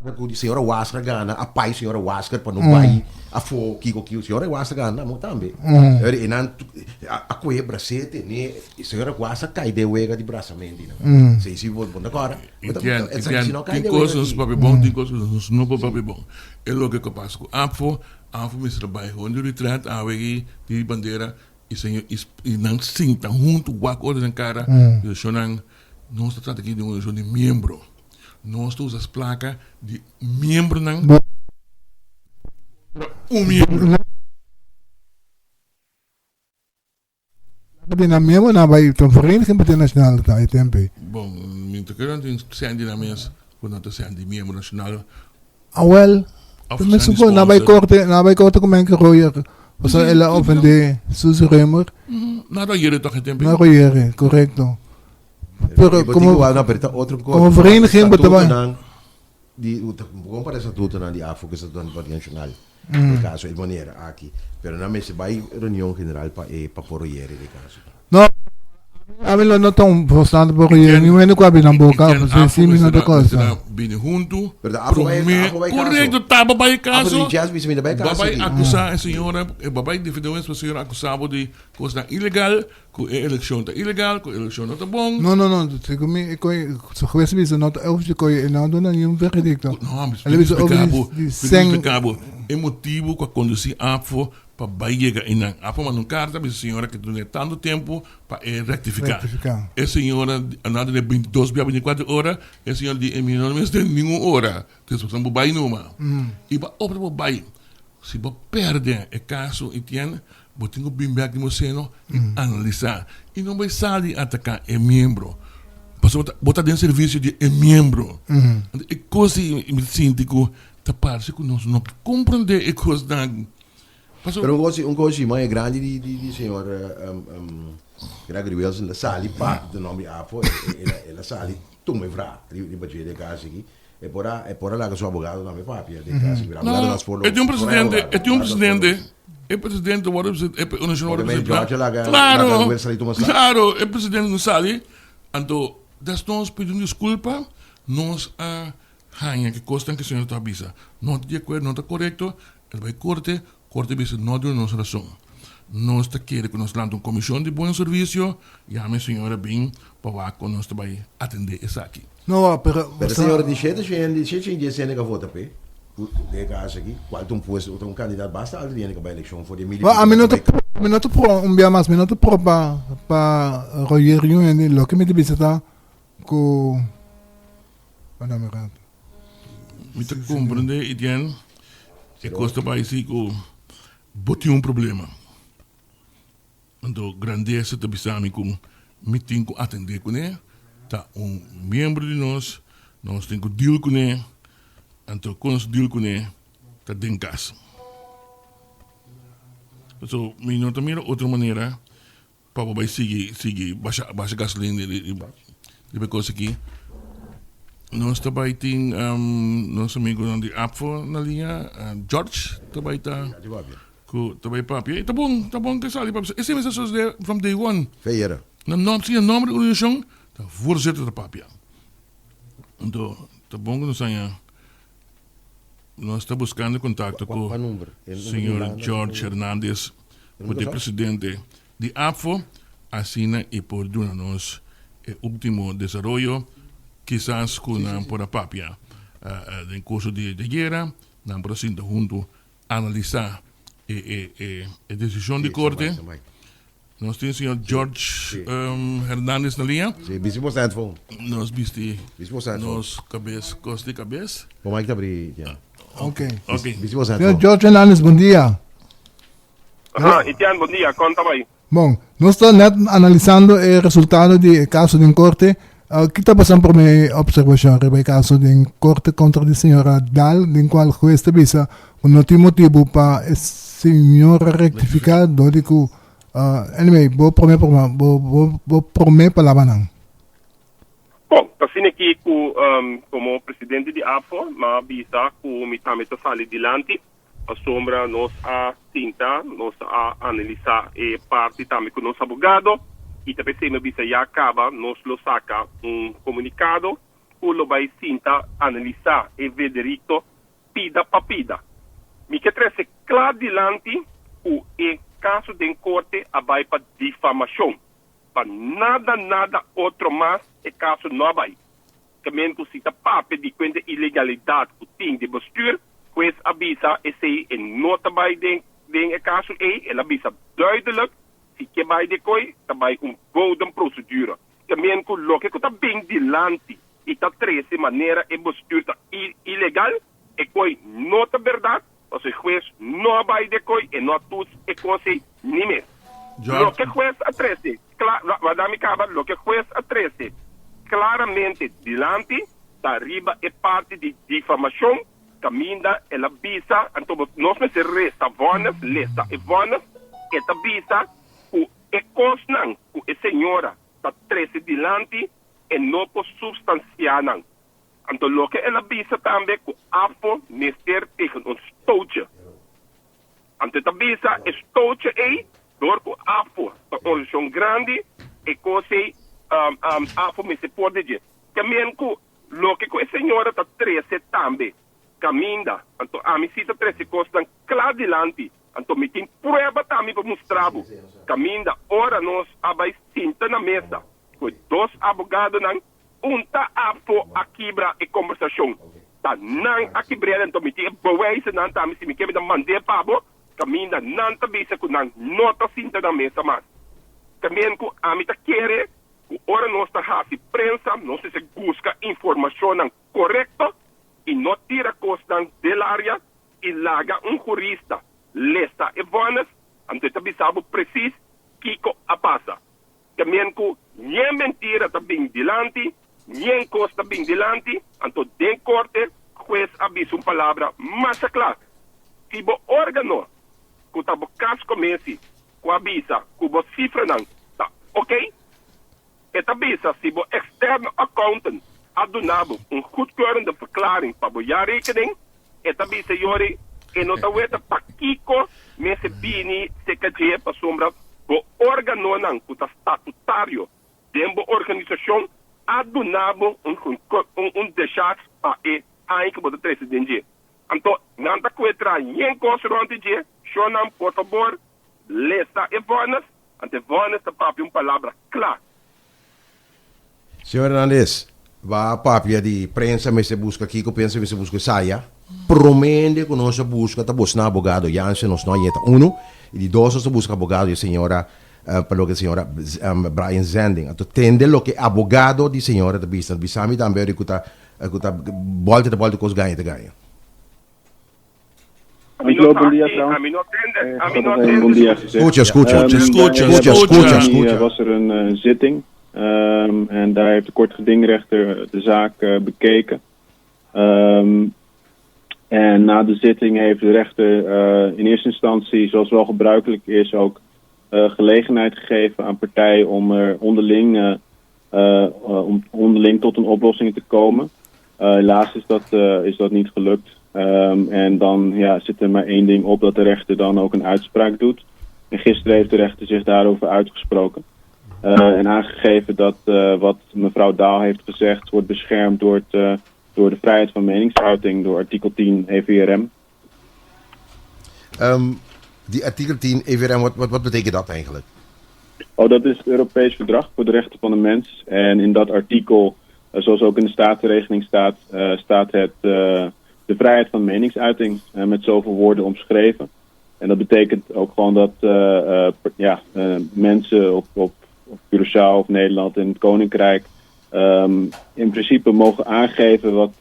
Ku di señora Wasker gana a pai señora Wasker pa no bai afó kiko kiko señora Wasker gana amo tambe e nan a kohe brasete ne señora Wasker kai den wega di brasamenti nan si si bo ta kòrda Etienne Etienne tin kos nos papia bon tin kos nos no por papia bon e loke ku a pasa ku APFO APFO mester a bai hon di retret awe aki di bandera i señor i nan sinta huntu wak otro den kara i nan nos ta trata aki di un organisashon di miembro. Nos ta usa splaka di miembronan kontra un miembro. Di nan miembro nan bai ta Vereniging Internationale ta e tempo ei. Bon, mi ta kere nan tin sèn di nan mes ku nan ta sèn di miembro nashonal. Awel, Of ta sèn di mesun ku nan bai sponsor. korte, nan bai korte ku Menke Royer pasobra el a ofendé Suzy Römer. Nan royere tòg e tempo ei. Nan royere, korekto. Pero como no, pero ta otro como vereniging bo ta bai. Di kon para estatutonan di AFO ku estatutonan di Partido Nacional e kaso e manera aki pero nan mester bai reunion general pa e pa por royere de kaso. No, ami lo no ta un bastante por royere ni un hende ku a bini nan boka pasobra si mi no ta kosa. Bini huntu Pero ta AFO bai prome AFO bai kaso. korekto taba bai AFO kaso di jazz bisa mi ta bai ba kaso bai aki. akusa e señora ba bai defende un señora akusa bo di kosnan ilegal Ku e elekshon ta ilegal, ku e elekshon no ta bon. No, no, no, segun mi e koe, su hues bisa no ta over di koe, e no a duna niun veredicto. No, mi El a bisa over splika di, bo, di mi sen. splika bo e motibu ku a kondusí APFO pa bai yega einan. APFO manda un karta bisa señora ke dun'é tantu tempu pa e rektifiká. Rektifiká. E señora a na dun'é bintidos bia bintikuater ora, e señora di e mi no mester ningun ora, despues nan bo bai numa. I bo a opta pa bai. Si bo pèrdè e kaso i tien, bo tin ku bin bèk di bo seno i analisá. I no bai sali ataká e miembro, pasobra bo ta den servisio di e miembro. Anto e kos ei mi ta sinti ku ta parse ku nos no por komprondé e kosnan. Pasobra. Pero un kos, un kos mas grandi di di señor Gregory Wilson ta sali parti di nomber di AFO, el a sali tuma e vra riba dje den kas aki. E por a, e por a laga su abogado tambe papia den cas. Pero abogado No, nas por e tin un por presidente, abogado, e tin un abogado nas por presidente, e presidente worde e nacion worde Porque men presenta. George a laga, laga Claro, Will sali tuma sa. claro, e presidente no sali, anto desnos pidi un disculpa, nos a haña ke cosnan ke señor ta bisa no ta di acuerdo, no ta corecto, el bai corte, corte bisa no a duna nos razon. Nos ta kere ku nos lanta un comision di buen servicio, yama e señora bin pa wak con nos ta bai atende esaki. No, pero Pero señor di shete shende, shete shende dies hende ka vota p'e, ku den e kaso aki, kual ta un puesto, ta un kandidat basta alto di hende ka bai elekshon for di e mil i Well, pico ami ku no ta bai pro, mi no ta pro un bia mas, mi no ta pro pa pa royer niun hende, loke mi ta bisa ta ku, wak mi rato. Mi ta komprende Etienne, e kos ta bai si ku bo tin un problema. Anto Grandeza ta bisa mi ku mi tin ku atendé kuné, ta un miembro di nos, nos tin ku deal kuné, anto kon nos deal kuné ta den kas. So mi no ta mira otro manera pa bo bai sigui sigui basha basha gasolin riba e kos aki. Nos ta bai tin nos amigonan di APFO na liña, George ta bai ta. Ku ta bai papia. E ta bon, ta bon ku e sali papia. Esei mester sosodé from day one. Feyera. Na nòmber, si na nòmber di organisashon, ta voorzitter ta papia. Anto, ta bon ku nos haña, nos ta buskando kontakto ku señor George Hernandez, ku ta e presidente di APFO, asina e por duna nos e último desaroyo, kisas ku nan por a papia den kurso di ayera, nan por a sinta huntu Analisá e e e e desishon di korte. Nos tin señor George Hernandez na liña. Sí, bisti bo smartphone. Nos bisti Bisti bo smartphone. nos kabes, kos di kabes. Bo mic ta abrí ya. Ok. Ok. Bisti bo Señor smartphone. George Hernandez, bon dia. Aha, Etienne, bon dia. Kon ta bai? Bon, nos ta net analisando e resultado di e kaso den korte. Uh, ki ta pasan prome observashon riba e kaso den korte kontra di señora Daal, den kual hues ta bisa ku no tin motibu pa e señora rektifiká dor di ku uh, anyway, bo prome prome bo bo bo prome palabranan. Bon, ta asina aki ku um, komo presidente di APFO, m'a bisa ku mi tambe ta sali dilanti. Pasobra nos a sinta, nos a analisá e parti tambe ku nos abogado i ta p'esei mi a bisa ya kaba nos lo saka un komunikado ku lo bai sinta analisá e vederikto pida pa pida. Mi ke trese kla dilanti ku e kaso den korte a bai pa difamashon, pa nada nada otro mas e kaso no a bai. Tamen ku si ta papia di kuenta ilegalidat ku tin di bestuur, hues a bisa esei e no ta bai den den e kaso ei, el a bisa duidelijk si ke bai de koi ta bai un bodem procedure. Tamen ku loke ku ta bin dilanti i ta trese manera e bestuur ta ilegal, e koi no ta berdat, pasobra e hues no a bai de koi, e no a toets e kos ei ni mes. Loke hues a trese Kla, wak mi kaba, loke hues a trese klaramente dilanti ta riba e parti di difamashon kaminda el a bisa, anto bo nos mester resta vònes, lesa e vònes, e ta bisa ku e kosnan ku e señora ta trese dilanti. e no por substansiá nan. Anto loke el a bisa tambe ku AFO mester tegen un stootje. Anto e ta bisa e stootje ei dor ku AFO ta un organisashon grandi e kos ei AFO mester por di dje. Ke men ku loke ku e señora ta trese tambe kaminda. Anto ami si ta trese kosnan kla dilanti. Anto mi tin prueba tambe pa mustra bo kaminda ora nos a bai sinta na mesa ku e dos abogadonan un ta afo a kibra e kombersashon. Ta nan a kibr'el anto mi tin e bewijzennan tambe si mi ke mi ta mand'é pa bo kaminda nan ta bisa ku nan no ta sinta na mesa mas. También ku ami ta kere ku ora nos ta hasi prensa nos mester buska informashonnan korekto i no tira kosnan del área i laga un hurista lesa e vònes anto e ta bisa bo presis kiko a pasa. También ku ñen mentira ta bin dilanti, ñen kos ta bin dilanti, anto den korte hues a bisa un palabra masha kla, Si bo órgano ku ta bo kas komesi ku a bisa ku bo sifranan ta okey, e ta bisa si bo externe accountant a duna bo un goedkeurende verklaring pa bo jaarrekening, e ta bisa yori e no ta weta pakiko mester bini serka dje pasobra bo organonan ku ta statutario den bo organisashon a duna bo un un decharge pa e aña ku bo ta trese den dje. Anto nan ta kue traha yen kos rònt di dje, shornan por fabor lesa e vònes, anto e vònes ta papia un palabra kla. Señor Hernandez, ba papia di prensa mester busca kico, prensa mester busca esaya. Prome hende cu nos a busca ta bosnan abogado Jansen, nos no a yeta uno, y di dos nos a busca abogado di e señora, pa loke señora Brian Zending. Anto tende loke abogado di señora ta bisa, bisa mi tambe ori cu ta cu ta bolta ta bolta cos gaña ta gaña. Ami no Bon dia sa trouwens. ami no tende, ami no Eh, tende. bon dia gezegd. Scucha, scucha, Scucha, Bij scucha, scucha, de scucha. was er een zitting en daar heeft de kortgedingrechter de zaak bekeken. En na de zitting heeft de rechter in eerste instantie, zoals wel gebruikelijk is, ook gelegenheid gegeven aan partijen om er onderling, om onderling tot een oplossing te komen. Helaas is dat niet gelukt. En dan ja, zit er maar één ding op, dat de rechter dan ook een uitspraak doet. En gisteren heeft de rechter zich daarover uitgesproken. En aangegeven dat wat mevrouw Daal heeft gezegd wordt beschermd door de vrijheid van meningsuiting, door artikel 10 EVRM. Die artikel 10 EVRM, wat betekent dat eigenlijk? Oh, dat is het Europees Verdrag voor de Rechten van de Mens. En in dat artikel, zoals ook in de Statenregeling staat, staat de vrijheid van meningsuiting met zoveel woorden omschreven. En dat betekent ook gewoon dat ja, mensen op Curaçao of Nederland en het Koninkrijk in principe mogen aangeven wat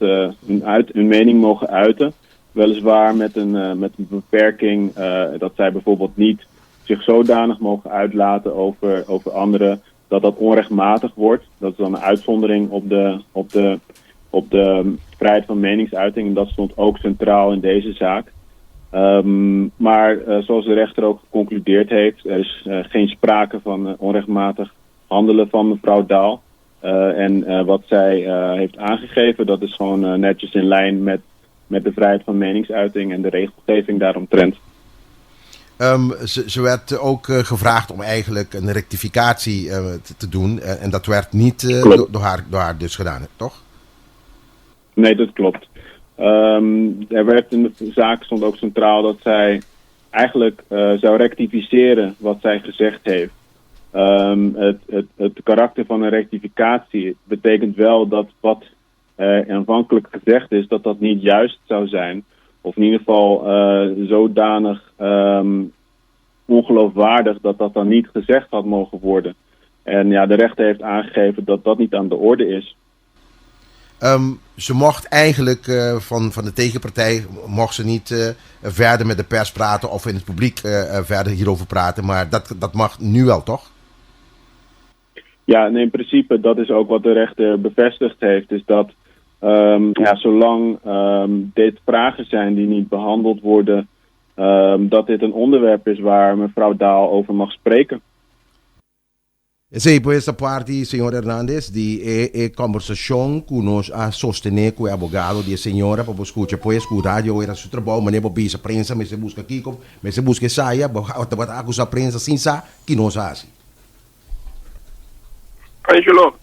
hun mening mogen uiten. Weliswaar met een beperking dat zij bijvoorbeeld niet zich zodanig mogen uitlaten over anderen dat dat onrechtmatig wordt. Dat is dan een uitzondering op de vrijheid van meningsuiting. En dat stond ook centraal in deze zaak. Maar zoals de rechter ook geconcludeerd heeft, er is geen sprake van onrechtmatig handelen van mevrouw Daal. En wat zij heeft aangegeven, dat is gewoon netjes in lijn met de vrijheid van meningsuiting en de regelgeving daaromtrent. Ze werd ook gevraagd om eigenlijk een rectificatie te doen. En dat werd niet door haar dus gedaan, toch? Nee, dat klopt. Er werd in de zaak stond ook centraal dat zij eigenlijk zou rectificeren wat zij gezegd heeft. Het karakter van een rectificatie betekent wel dat wat aanvankelijk gezegd is, dat dat niet juist zou zijn. Of in ieder geval zodanig ongeloofwaardig dat dat dan niet gezegd had mogen worden. En ja, de rechter heeft aangegeven dat dat niet aan de orde is. Ze mocht eigenlijk van de tegenpartij mocht ze niet verder met de pers praten of in het publiek verder hierover praten. Maar dat mag nu wel, toch? Ja, nee, in principe, dat is ook wat de rechter bevestigd heeft. Is dat ja, zolang dit vragen zijn die niet behandeld worden, dat dit een onderwerp is waar mevrouw Daal over mag spreken. Esei pues ta parti, señor Hernandez, di e e combersacion cu nos a sostene cu e abogado di e señora pa bo scucha pues cu radio era su trabao manera bo bisa prensa mester busca kico, mester busca esaya, bo tabata acusa prensa sin sa ki nos a haci. Angelo,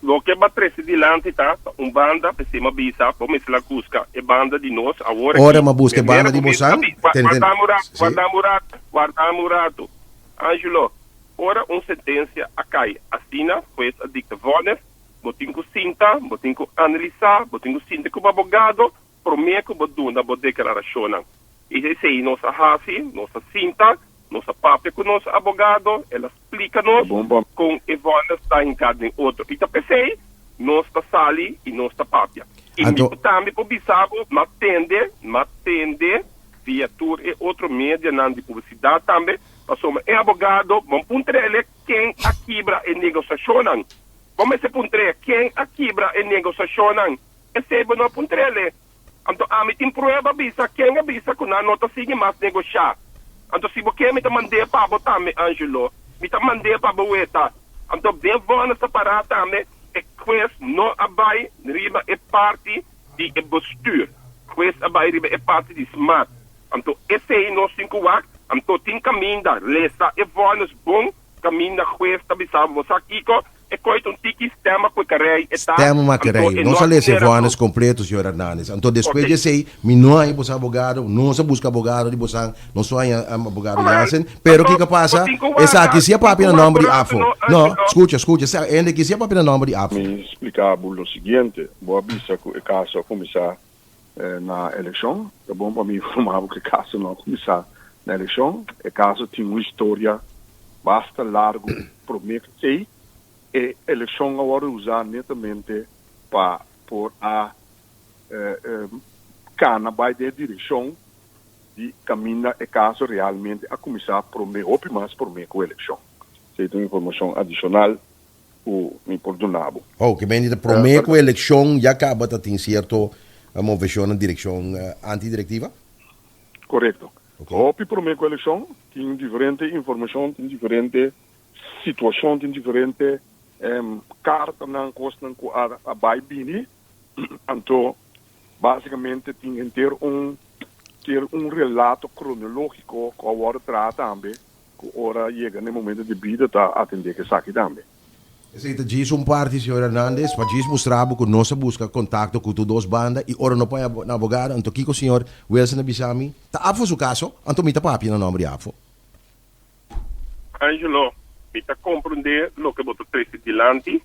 loke bo a trece dilanti ta un banda, p'esei mi a bisa bo mester la busca e banda di nos awor aki. Ora mi a busca e banda di bosan, tene tene, Warda mi un rato, si. warda mi un rato, warda mi un rato. Angelo, ora un sentencia a cay asina, hues a dicta vonnis, bo tin cu sinta, bo tin cu analisa, bo tin cu sinta cu bo abogado prome cu bo duna bo declaracionnan. Y esey nos a haci, nos a sinta, nos a papia cu nos abogado, el a splica nos con e vonnis ta hinca den otro. Y ta p'esey nos ta sali y nos ta papia. Y mi tambe por bisa bo, m'a tende, m'a tende. Via tur e otro medianan di publisidat tambe, pasobra e abogado bon puntr'ele ken a kibra e negosiashonnan. Bo mester puntr'é ken a kibra e negosiashonnan. Esei bo no a puntr'ele. Anto ami tin prueba bisa ken a bisa ku nan no ta sigui mas negoshá. Anto si bo ke mi ta mand'é pa bo tambe, Angelo. Mi ta mand'é pa bo weta. Anto den vònes ta pará tambe e hues no a bai riba e parti di e bestuur. Hues a bai riba e parti di smat. Anto esei nos tin ku wak. Anto tin kaminda lesa e vònes bon kaminda hues ta bisa bo sa kiko e koi ta un tiki stema ku e karei e ta. Stema ma Anto kerei. e Nos no a lesa e manera vònes ku. kompleto, señor Hernandez. Anto despues Ok. di esei mi no haña boso abogado, nos a buska abogado di bosan, nos no haña abogado Wel, Jansen. Pero anto kiko a bo pasa? tin ku Esaki waka, si a tin ku papia na wak nòmber di un rato AFO. no, No, Angelo. skucha, skucha, sa hende aki si a papia na nòmber di AFO. Mi splica bo lo siguiente, bo a bisa cu e caso a cuminsa na eleccion, ta bon pa mi informa bo cu e caso no a cuminsa na eleccion, e caso tin un historia basta largo prome cu esey, e eleccion a wordo usa netamente pa por a cana bay den e direccion di caminda e caso realmente a cuminsa prome, hopi mas prome cu eleccion. Esey ta un informacion adicional ku mi por duna bo. Oh, ke men di ta promé ku elekshon ya kaba ta tin sierto moveshon na direkshon anti-direktiva? Korekto. Hopi promé ku elekshon tin diferente informashon, tin diferente situashon, tin diferente kartanan, kosnan ku a bai bini. Anto básikamente tin henter un ter un relato kronológiko ku a wòrdu traha tambe. Cu ora yega n'e momento di bida ta atende cu esaki tambe. Esey ta djis un parti, señor Hernandez, pa djis mustra bo cu nos a busca contacto cu tur dos banda y ora no pone na abogado, anto kico señor Wilson a bisa mi? Ta APFO su caso, anto mi ta papia na nomber di APFO. Angelo, mi ta comprende loke bo ta trece dilanti,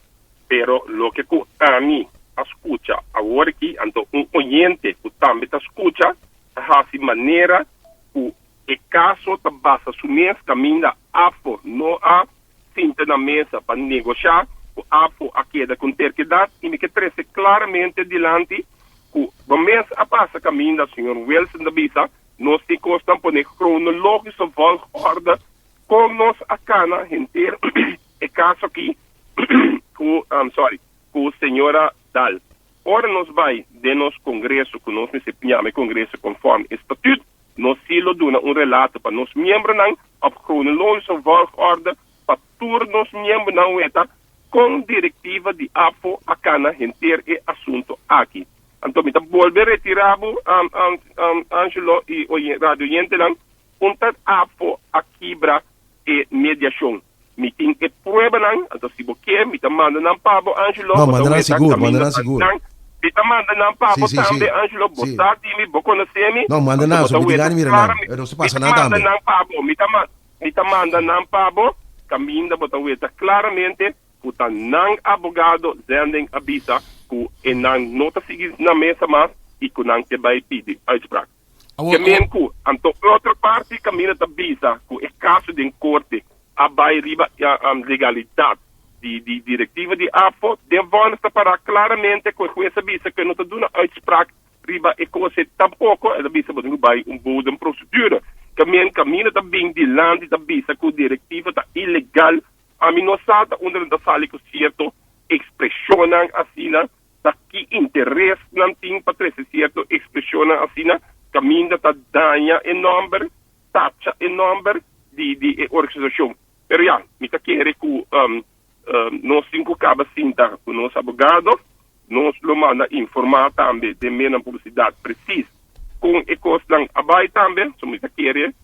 pero loke cu ami a scucha awor aki, anto un oyente cu tambe ta scucha, ta haci manera cu E kaso ta basa su mes kaminda APFO no a sinta na mesa pa negoshá ku APFO a keda ku un terkedat i mi ke trese klaramente dilanti ku bo mes a pasa kaminda señor Wilson ta bisa nos tin kosnan pone kronologische volgorde kon nos a kana henter e kaso aki ku sorry ku señora Daal. Ora nos bai den nos kongreso ku nos mester piñama e kongreso konforme e statuut Nos sí lo duna un relato pa nos miembronan op kronologische volgorde pa tur nos miembronan weta kon direktiva di APFO a kana henter e asunto aki. Anto mi ta bolbe retira bo, Angelo i radio oyentenan, un ta APFO a kibra e mediashon. Mi tin e pruebanan, anto si bo ke mi ta manda nan pa bo, Angelo, No, bo ta manda nan weta sigur, manda kaminda nan pa sigur. nan. Mi ta manda nan pa Sí, bo sí, tambe, sí. Angelo, bo Sí. sa di mi, bo konosé mi, No, manda anto nan, bo so ta mi tin weta gana di mira nan. klaramente. Pero se Mi pasa ta nan manda tambe. nan pa bo, mi ta ma, mi ta manda nan pa bo, kaminda bo ta weta klaramente ku ta nan abogado Zending a bisa ku e nan no ta sigui na mesa mas i ku nan ke bai pidi uitspraak. Awor, Ke men awor. ku anto otro parti kaminda ta bisa ku e kaso den korte a bai riba legalidat di di direktiva di APFO, den vònes ta pará klaramente ku e hues a bisa ku e no ta duna uitspraak riba e kos ei tampoko, el a bisa bo tin ku bai un bodemprocedure. Ke men kaminda ta bin dilanti ta bisa ku direktiva ta ilegal, ami no sa ta unda nan ta sali ku sierto ekspreshonnan asina. Ta ki interes nan tin pa trese sierto ekspreshonnan asina kaminda ta daña e nòmber, tacha e nòmber di di e organisashon? Pero ya, mi ta kere ku nos tin ku kaba sinta ku nos abogado, nos lo manda informá tambe den menan publisidat presis kon e kosnan a bai tambe. So mi ta kere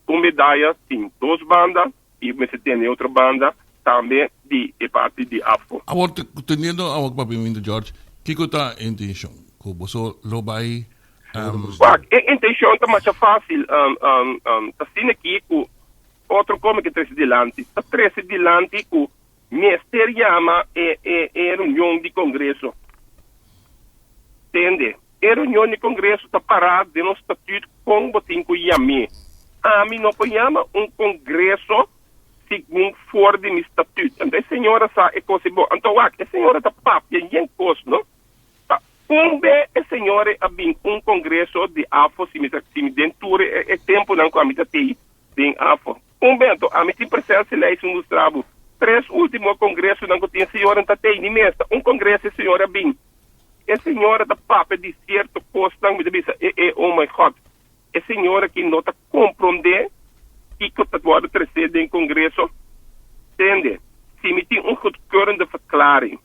un medaya tin dos banda i mester tene otro banda tambe di e parti di afo. Awor, teniendo awor ku papiamentu George, kiko ta e intenshon? Ku boso lo bai Wak, e intenshon ta masha fásil. Ta asina aki ku otro kome ke trese dilanti. Ta trese dilanti ku mester yama e e reunion di kongreso. Tende, e reunion di kongreso ta pará den nos statüt kon bo tin ku yam'é. Ami no por yama un kongreso segun for di mi statüt. Anto e señora sa e kos ei bon. Anto wak, e señora ta papia yen kos, no? Ta un be e señor a bin un congreso di afo si mi ta si mi den tur e e temponan cu ami ta tey den afo. Un be anto ami tin presentie-lijst un mustra bo tres ultimo congresonan cu tin e señoran ta tey ni mes ta un congreso e señor a bin. E señora ta papia di cierto cosnan mi ta bisa e e oh my God e señor aki no ta compronde kico ta wordo trece den congreso. Tende si mi tin un goedkeurende verklaring.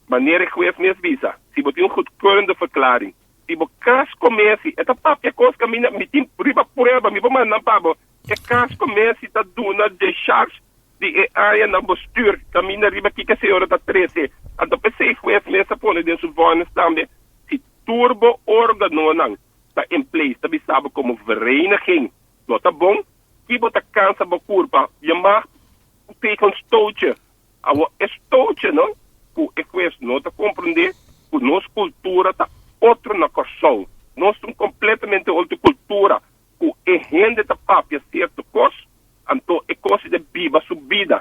Manera e hues mes bisa, si bo tin un goedkeurende verklaring, si bo kas comesi, e ta papia cos caminda, mi tin riba prueba, mi por manda nan pa bo, e kas comesi ta duna decharge di e aña na bestuur, caminda riba kiko e señora ta trece. Anto p'esey hues mes a pone den su vonnis tambe, si tur bo organonan ta in place, ta bisa bo como vereniging no ta bon, ki bo ta cansa bo curpa, je mag tegen stootje. Awor e stootje no ku e hues no ta komprendé ku nos kultura ta otro na Kòrsou. Nos ta un kompletamente otro kultura ku e hende ta papia sierto kos, anto e kos di biba su bida.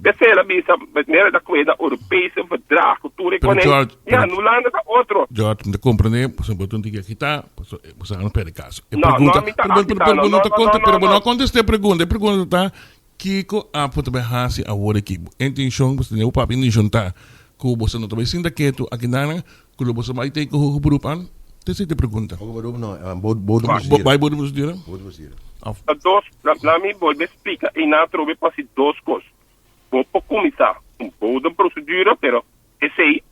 P'esei el a bisa manera ta kueda Europese verdrag ku tur e Pero konei. George, Ya, pero no Hulanda ta otro. George, mi ta komprendé, pasobra bo ta un tiki agitá, pasobra bo sa no perde kaso. E No, no, pregunta, mi ta pero, pero, agitá, pero no, bo no no, ta no, konte, no, pero bo no. no a kontestá e pregunta. E pregunta ta, Kiko apo ta bai hasi awor aki? Bo intencion, bo tene bo papia intencion ta ku boso no ta bai sinta ketu aki nan ku lo boso bai tei ku hoge beroep an? Ta esei ta e pregunta. Hoge beroep no, bo procedura. Bai bo procedura? Bo procedura. Of. Ta dos, la mi bolbe splika einan atrobe pa si dos kos. Bo por kuminsá un bodem procedura, pero esei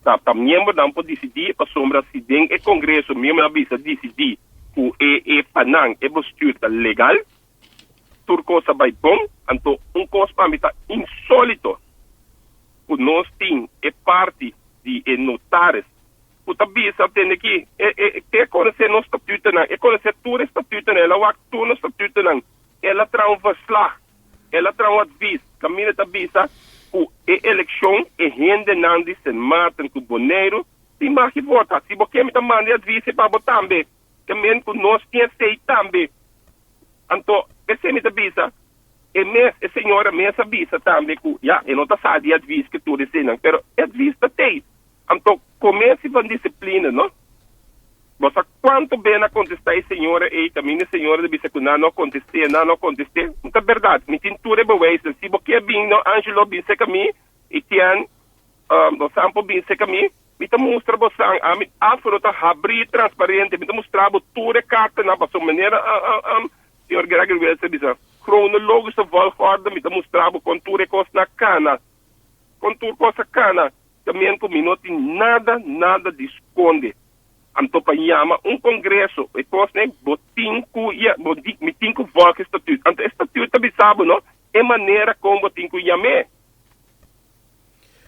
ta ta miembronan por disidí pasobra si den e kongreso miembronan a bisa disidí ku e e pa nan e bestuur ta legal, tur kos a bai bon, anto un kos pa mi ta insólito ku nos tin e parti di e notaris ku ta bisa tende ki e e e konosé nos statutonan, e konosé tur e statutonan, el a wak tur nos statutonan, el a traha un verslag, el a traha un advis kaminda ta bisa ku e elekshon e hendenan di Sint Maarten ku Boneiru tin mag di vota. Si bo ke mi ta manda e advis ei pa bo tambe. Ke men ku nos tin esei tambe. Anto, p'esei mi ta bisa, e mes, e señora mes a bisa tambe ku, ya, e no ta sa di advis ke tur eseinan, pero e advis ta tei. Anto, komesi van disiplina, no? Bo sa kuantu ben a kontestá e señora ei, kaminda e señora ta bisa ku nan no a kontest'é, nan no a kontest'é. No ta bèrdat. Mi tin tur e bewijsnan. Si bo ke bin, no, Angelo, bin serka mi, i tian, bo san por bin serka mi. Mi ta mustra bo san, ami afro ta habrí transparente, mi ta mustra bo tur e kartanan pasobra manera señor Gregory Wilson a bisa, kronologische volgorde, mi ta mustra bo kon tur e kosnan a kana, kon tur kos a kana, ta men ku mi no tin nada, nada di skonde. Anto pa yama un kongreso, e kosnan bo tin ku ya, bo di, mi tin ku volg e statuut. Anto e statuut ta bisa bo no, e manera kon bo tin ku yam'é.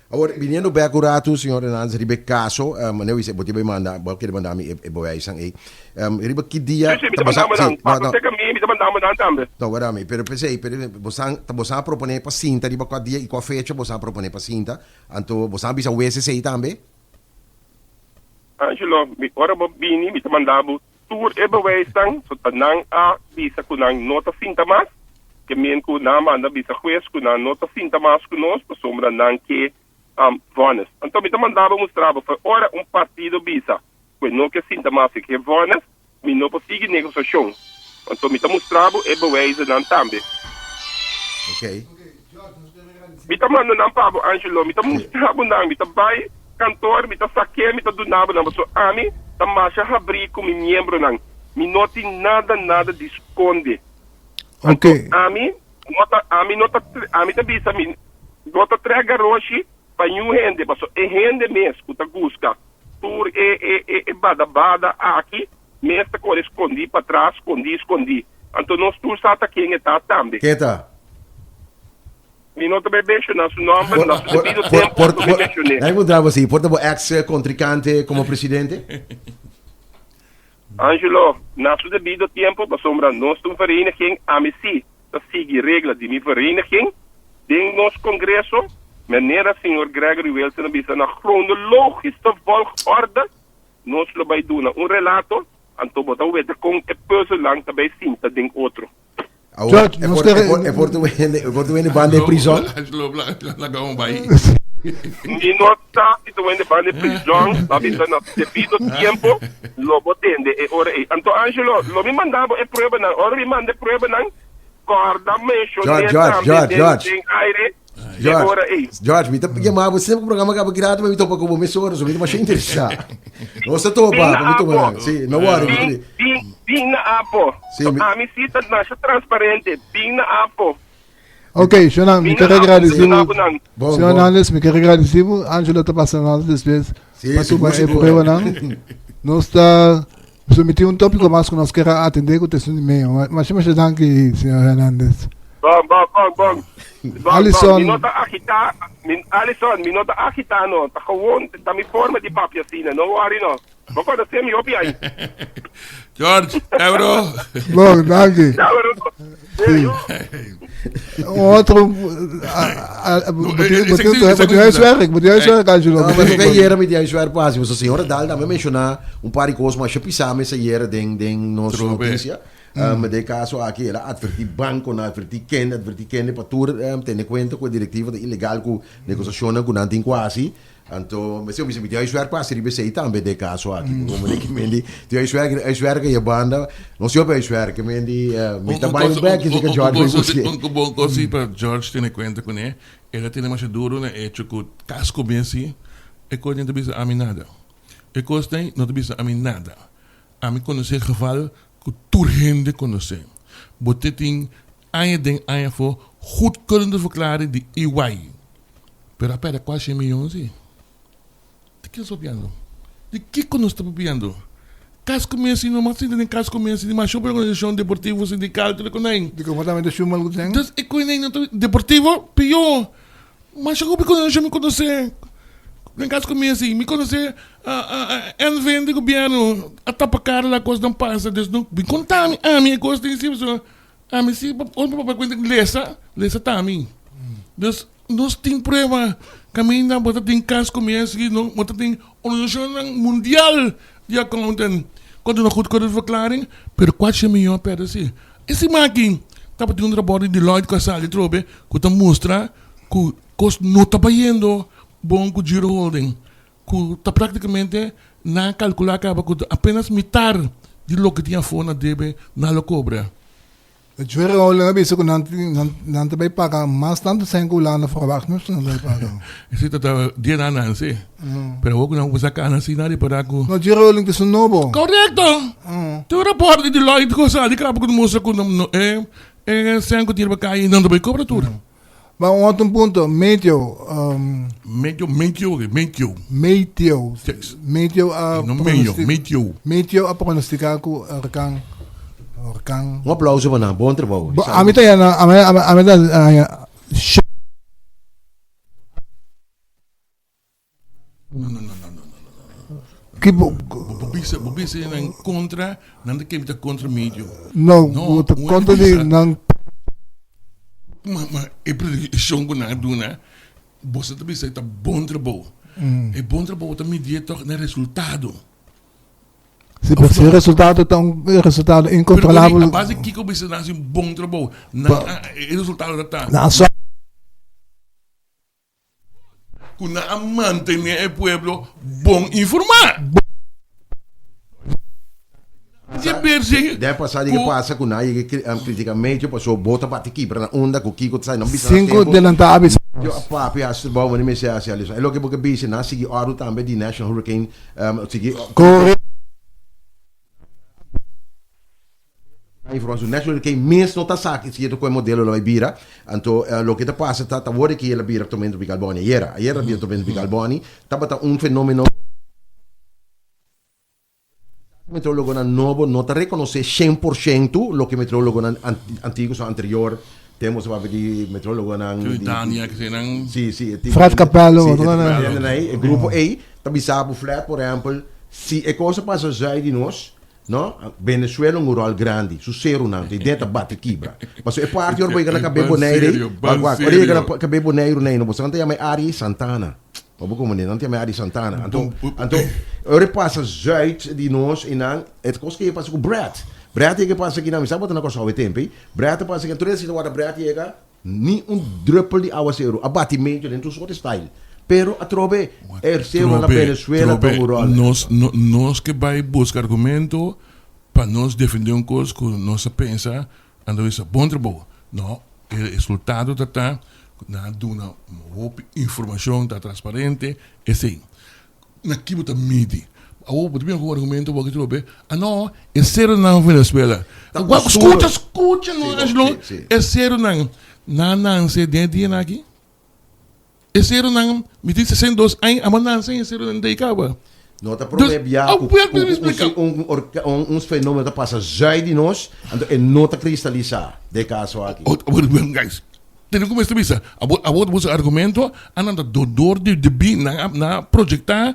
Awor, biniendo bek un ratu, señor Hernandez, riba e kaso, manera bo tin bai manda, bo kere manda mi e bewijsnan ei. Riba ki dia Sí, sí, mi ta ta bosa, manda bo sí, nan. no, Pasa no. serka mi, mi ta manda bo nan tambe. No, wera mi, pero p'esei, pero bosan, ta bosan a proponé pa sinta riba kua dia i kua fecha bosan a proponé pa sinta? Anto bosan a bisa wes esei tambe? Angelo, mi, ora bo bini, mi ta manda bo tur e bewijsnan, so ta nan a bisa ku nan no ta sinta mas, ke men ku nan a manda bisa hues ku nan no ta sinta mas ku nos pasobra nan ke vonnis. Anto mi ta manda bo mustra bo, for ora un partido bisa ku e no ke sinta mas e ke vonnis, mi no por sigui negosiashon. Anto mi ta mustra bo e bewijzennan tambe. Ok. Mi ta manda nan pa bo, Angelo. Mi ta mustra bo nan. Mi ta bai kantor, mi ta sak'é, mi ta duna bo nan. Pasobra ami ta masha habrí ku mi miembronan. Mi no tin nada, nada di skonde. Anto Ok. ami. No ta, ami no ta, ami ta bisa mi no ta trek garoshi pa niun hende, paso e hende mes ku ta guska tur e e e e bada bada aki mes ta kore skondí patras, skondí skondí. Anto nos tur sa ta ken e ta tambe. Ken e ta? Mi no ta bai menshoná su nòmber, na su debido tempu lo mi menshon'é. Dai puntra bo si, por ta bo ex kontrinkante komo presidente? Angelo, Na su debido tempu, pasobra nos ta un vereniging, ami sí ta sigui regla di mi vereniging. Den nos kongreso, manera señor Gregory Wilson a bisa, na kronologische volgorde nos lo bai duna un relato, anto bo ta weta kon e puzzelnan ta bai sinta den otro. Awor, George, e nos por, kere- e por, e por tu hende, e por tu hende banda de prison. Angelo, laga un bai. Mi no sa si ta wende banda di prison, ma bisa na debido tiempo lo bo tende e ora ei. Anto Angelo, lo mi manda bo e pruebanan. Ora mi manda e pruebanan, kòrda menshoné George, George, tambe George, den, George. den aire e George, ora ei. George, mi ta yama bo sempre ku programa kaba grato, ma mi topa ku bo mesora, so mi ta masha interesá. Nos ta topa, Bin pa mi na topa apo. nan. Sí, no worry, mi Bin, ta- bin, bin na apo. Sí, So, mi- ami sí ta masha transparente. Bin na apo. Ok, Shonan, mi Bin quiere na apo, agradeci bin na bo. apo nan. Bon, Señor bon. Hernandez, mi quiere agradeci bo. Angelo ta pasa nos despues Sí, pa sigur, tuma e sigur. pruebanan. Nos ta sometí un tópiko mas ku nos quiere atendé ku ta esun di medio. Masha masha danki, señor Hernandez. Bon, bon, bon, bon. Bon, bon. Alison. Mi no ta agitá. Mi, Alison, mi no ta agitá no. Ta gewoon, ta mi forma di papia asina. No worry no. Bo conoce mi hopi ay. George, Ebro. Bon, danki. Ya, bro. Sí. Otro, bo tin huiswerk, bo tin huiswerk, Angelo. No, maar ik jere met die huiswerk pas. Want señora Dal también menciona un par de cosas, maar yo pisame esa jere den den nos Trobe. noticia. Um, de caso aki, el a adverti banco, na adverti kende, adverti kende pa tur um, tene cuenta cu e directiva ta ilegal cu negociacionnan cu nan tin cu haci. Anto, mester bisa mi tin huiswerk pa hasi riba esei tambe den e kaso aki. Porque como di mendi tin huiswerk, huiswerk e banda, no si hopi huiswerk, mendi mi ta bai un bek si ke George bai buske. Un bon kos si pa George tene kuenta kuné, el a tene masha duro na echo ku kas ku Messi, e kos no ta bisa ami nada. E kos ei no ta bisa ami nada. Ami konosé geval ku tur hende konosé. Bo te tin aña den aña afó goedkeurende verklaring di EY. Pero a perde kuashi miyon si. Di ke nos ta papiando? Di kiko nos ta papiando? Kas ku Messi no mas sinta den kas ku Messi di masha hopi organisashon deportivo, sindikal, tur e konai. Di kompletamente shumal ku ten. Dus e konai no ta deportivo pió. Masha hopi konosé mi konosé den kas ku Messi. Mi konosé NV di gobièrnu a tapa kara la kosnan pasa. Dus no bin konta mi ami e kos den si pasobra ami si ora mi papia kuenta lesa, lesa ta ami. Dus nos tin prueba kaminda bo ta tin kas ku Messi no bo ta tin organisashonnan mundial di accountant ku a duna goedkeuringsverklaring pero kuatshe miyon a pèrdè si. E siman aki tabatin un rapòrt di Deloitte ku a sali atrobe ku ta mustra ku kos no ta bayendo bon ku Giro Holding, ku ta praktikamente nan a kalkulá kaba ku ta apenas mitar di loke tin afó na debe nan lo kobra. Giro Holding a bisa ku nan nan ta bai paga mas tantu sèn ku Hulanda verwacht nos nan ta bai paga. Esei ta ta dia nan nan si. Pero awor ku nan kuminsá kana asina nan ripará ku. No, Giro Holding ta esun nobo. Korekto! Tin un rapòrt di Deloitte ku a sali kaba ku ta mustra ku e E sèn ku tira pa kaya i nan ta bai kobra tur. Ma un otro punto, meteo. Meteo, meteo, meteo. Meteo. Meteo a No meio, meteo. Meteo a pronostica ku orkan, orkan. Un aplauso pa nan, bon trabou. Ami ta yana, ami, ami ta haña. No, no, no, no, no, no, no. Ki bo Bo bisa, bo bisa nan kontra, nan ta kere ta kontra medio. No, No, bo ta un kontra di bisa. nan. Ma, ma e predikashon ku nan a duna, boso ta bisa ta bon trabou. E bon trabou ta midié tòg na resultado. Si, pero si e resultado ta un resultado incontrolabel. Pero a base di kiko bisa nan hasi un bon trabou? Nan a, e resultado ta ta. Nan a sòru. Ku nan a mantené e pueblo bon informá. Den pasado yega pasa ku nan a yega kritika medio pasobra bo ta bati kibra na unda ku kiko ta sa nan bisa na Sin ku tempo. delantá a bisa. Yo a papia hasi trabou mane mester hasi alison. E loke bo ke bisa nan a sigui òrdu tambe di National Hurricane sigui. Kore. Informacion National ke mes no ta sa ki cierto cu e modelo lo bay bira. Anto loke ta pasa ta ta worde ki el a bira Tormenta Tropical Bonnie ayera. Ayera a bira Tormenta Tropical Bonnie. Tabata un fenomeno. Meteorologonan nobo no ta reconoce 100% loke meteorologonan antiguo so anterior tempo sa papia di meteorologonan di Tania ke nan. Si si e tipo Fred Capello si, e otro tipo nan. hendenan ei e grupo ei ta bisa bo Fred por ehempel si e cosa pasa zuid di nos No, Venezuela un rol grandi, su serunan, te idea ta bati kibra. Paso e parti ora bo yega na kabe Bonaire, wak wak, ora yega na kabe Boneiru nei, no, boso nan ta yama e área Santana. Pa bo komprende, nan ta yama e área Santana. Anto, anto, ora e pasa zuid di nos einan, e kos ke pasa ku Brad. Brad yega pasa akinan, mi sa bo ta na Kòrsou e tempu ei, Brad ta pasa akinan, tur esei ta warda Brad yega, Ni un druppel di awaseru a bati medio den tur soort style. Pero atrobe e seru na Venezuela ta un rol. Nos no nos ke bai buska argumento pa nos defende un kos ku nos a pensa anto bisa bon trabou. No, e resultado ta ta ku nan a duna hopi informashon ta transparente esei. Na ki bo ta midi? Awor bo ta bini ku un argumento bo aki trobe, ah no, e serunan Venezuela. Ta Wak, kustumber. skucha, skucha no, Sí, Angelo. sí, sí. E serunan nan nanse den e dianan aki. E serunan, mi tin 62 aña, amo nanse den e serunan dei kaba. No ta prome Dus, bia ah, ku wak, ku mi un splika. un orka un un fenomeno ta pasa zuid di nos, anto e no ta kristalisa den e kaso aki. Oh, guys, Tene ku mester bisa, abo abo ta buska argumento, a nan ta dor di debí nan a nan a proyektá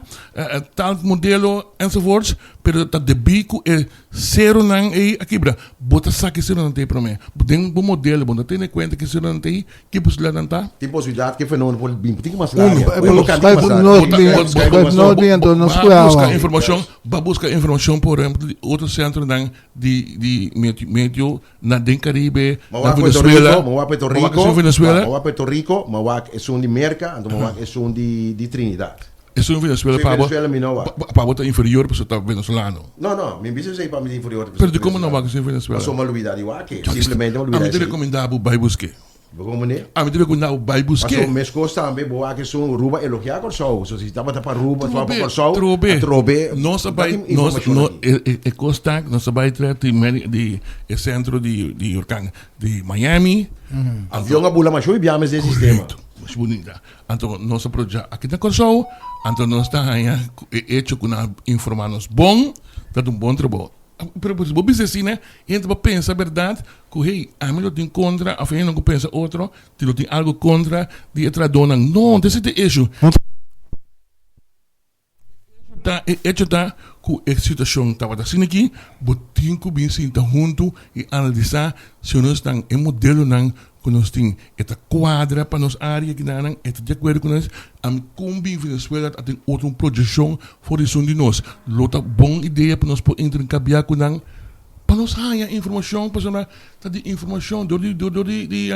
tal modelo enzovoorts, pero ta debí ku e seronan ei a kibra. Bo ta sa ki seronan ta ei promé. Den bo modelo bo no ta tene kuenta ki seronan ta ei, ki posibilidatnan ta. Tin posibilidat ku e fenómeno por bin tin mas Uno. área. Bo ta tin mas área. Nos bin, nos bin anto nos Ba kuawa. buska informashon, ba buska informashon por ehempel di otro sentronan di di meteo Na den Caribe, Ma na wak Puerto Venezuela. Rico, ma wak Puerto Ma wak Rico, esun Venezuela. ma wak Puerto Rico, ma wak esun di Merca, anto ma wak esun di di Trinidad. Esun Venezuela Sí, pa bo, Venezuela mi no wak. pa, pa bo ta inferior pasobra ta venezolano. No, no, mi bisa esei pa mi ta inferior pasobra Pero di como no wak esun Venezuela? Pasobra mi a lubida di wak e, simplemente mi a lubida Ami ta esei. recomenda bo bai buske. Bo como ne? Ami ta recomenda bo bai buske. Pasobra meskos tambe bo wak esun Aruba elogia Kòrsou. So si tabata pa Aruba, tabata pa Trobe, Kòrsou, trobe. atrobe Nos a no bai, tin nos, informashon no, aki. e, e, e kos ta, nos a bai tras di meri, di e sentro di, di hurkan di Miami. Anto, Avion a bula masho i bia mes den sistema. Correcto. Masha bunita. Anto nos a proja aki na Kòrsou, anto nos ta haña ku e echo ku nan a informá nos bon, ta un bon trabou. Pero si bo bisa asina, hende ta pensa berdad ku hey, ami lo tin kontra of hende ku pensa otro ti lo tin algo kontra di e trahadónan. No, no ta esei ta e issue. Ta e echo ta ku e situashon tabata asina aki, bo tin ku bin sinta huntu i analisá si nos nan e modelonan ku nos tin e ta kuadra pa nos área kinanan, e ta di akuerdo ku nos. Ami kon bin Venezuela ta tin otro un proyekshon for di esun di nos. Lo ta bon idea pa nos por interkambiá ku nan pa nos haña informashon pasobra ta di informashon dor di dor di di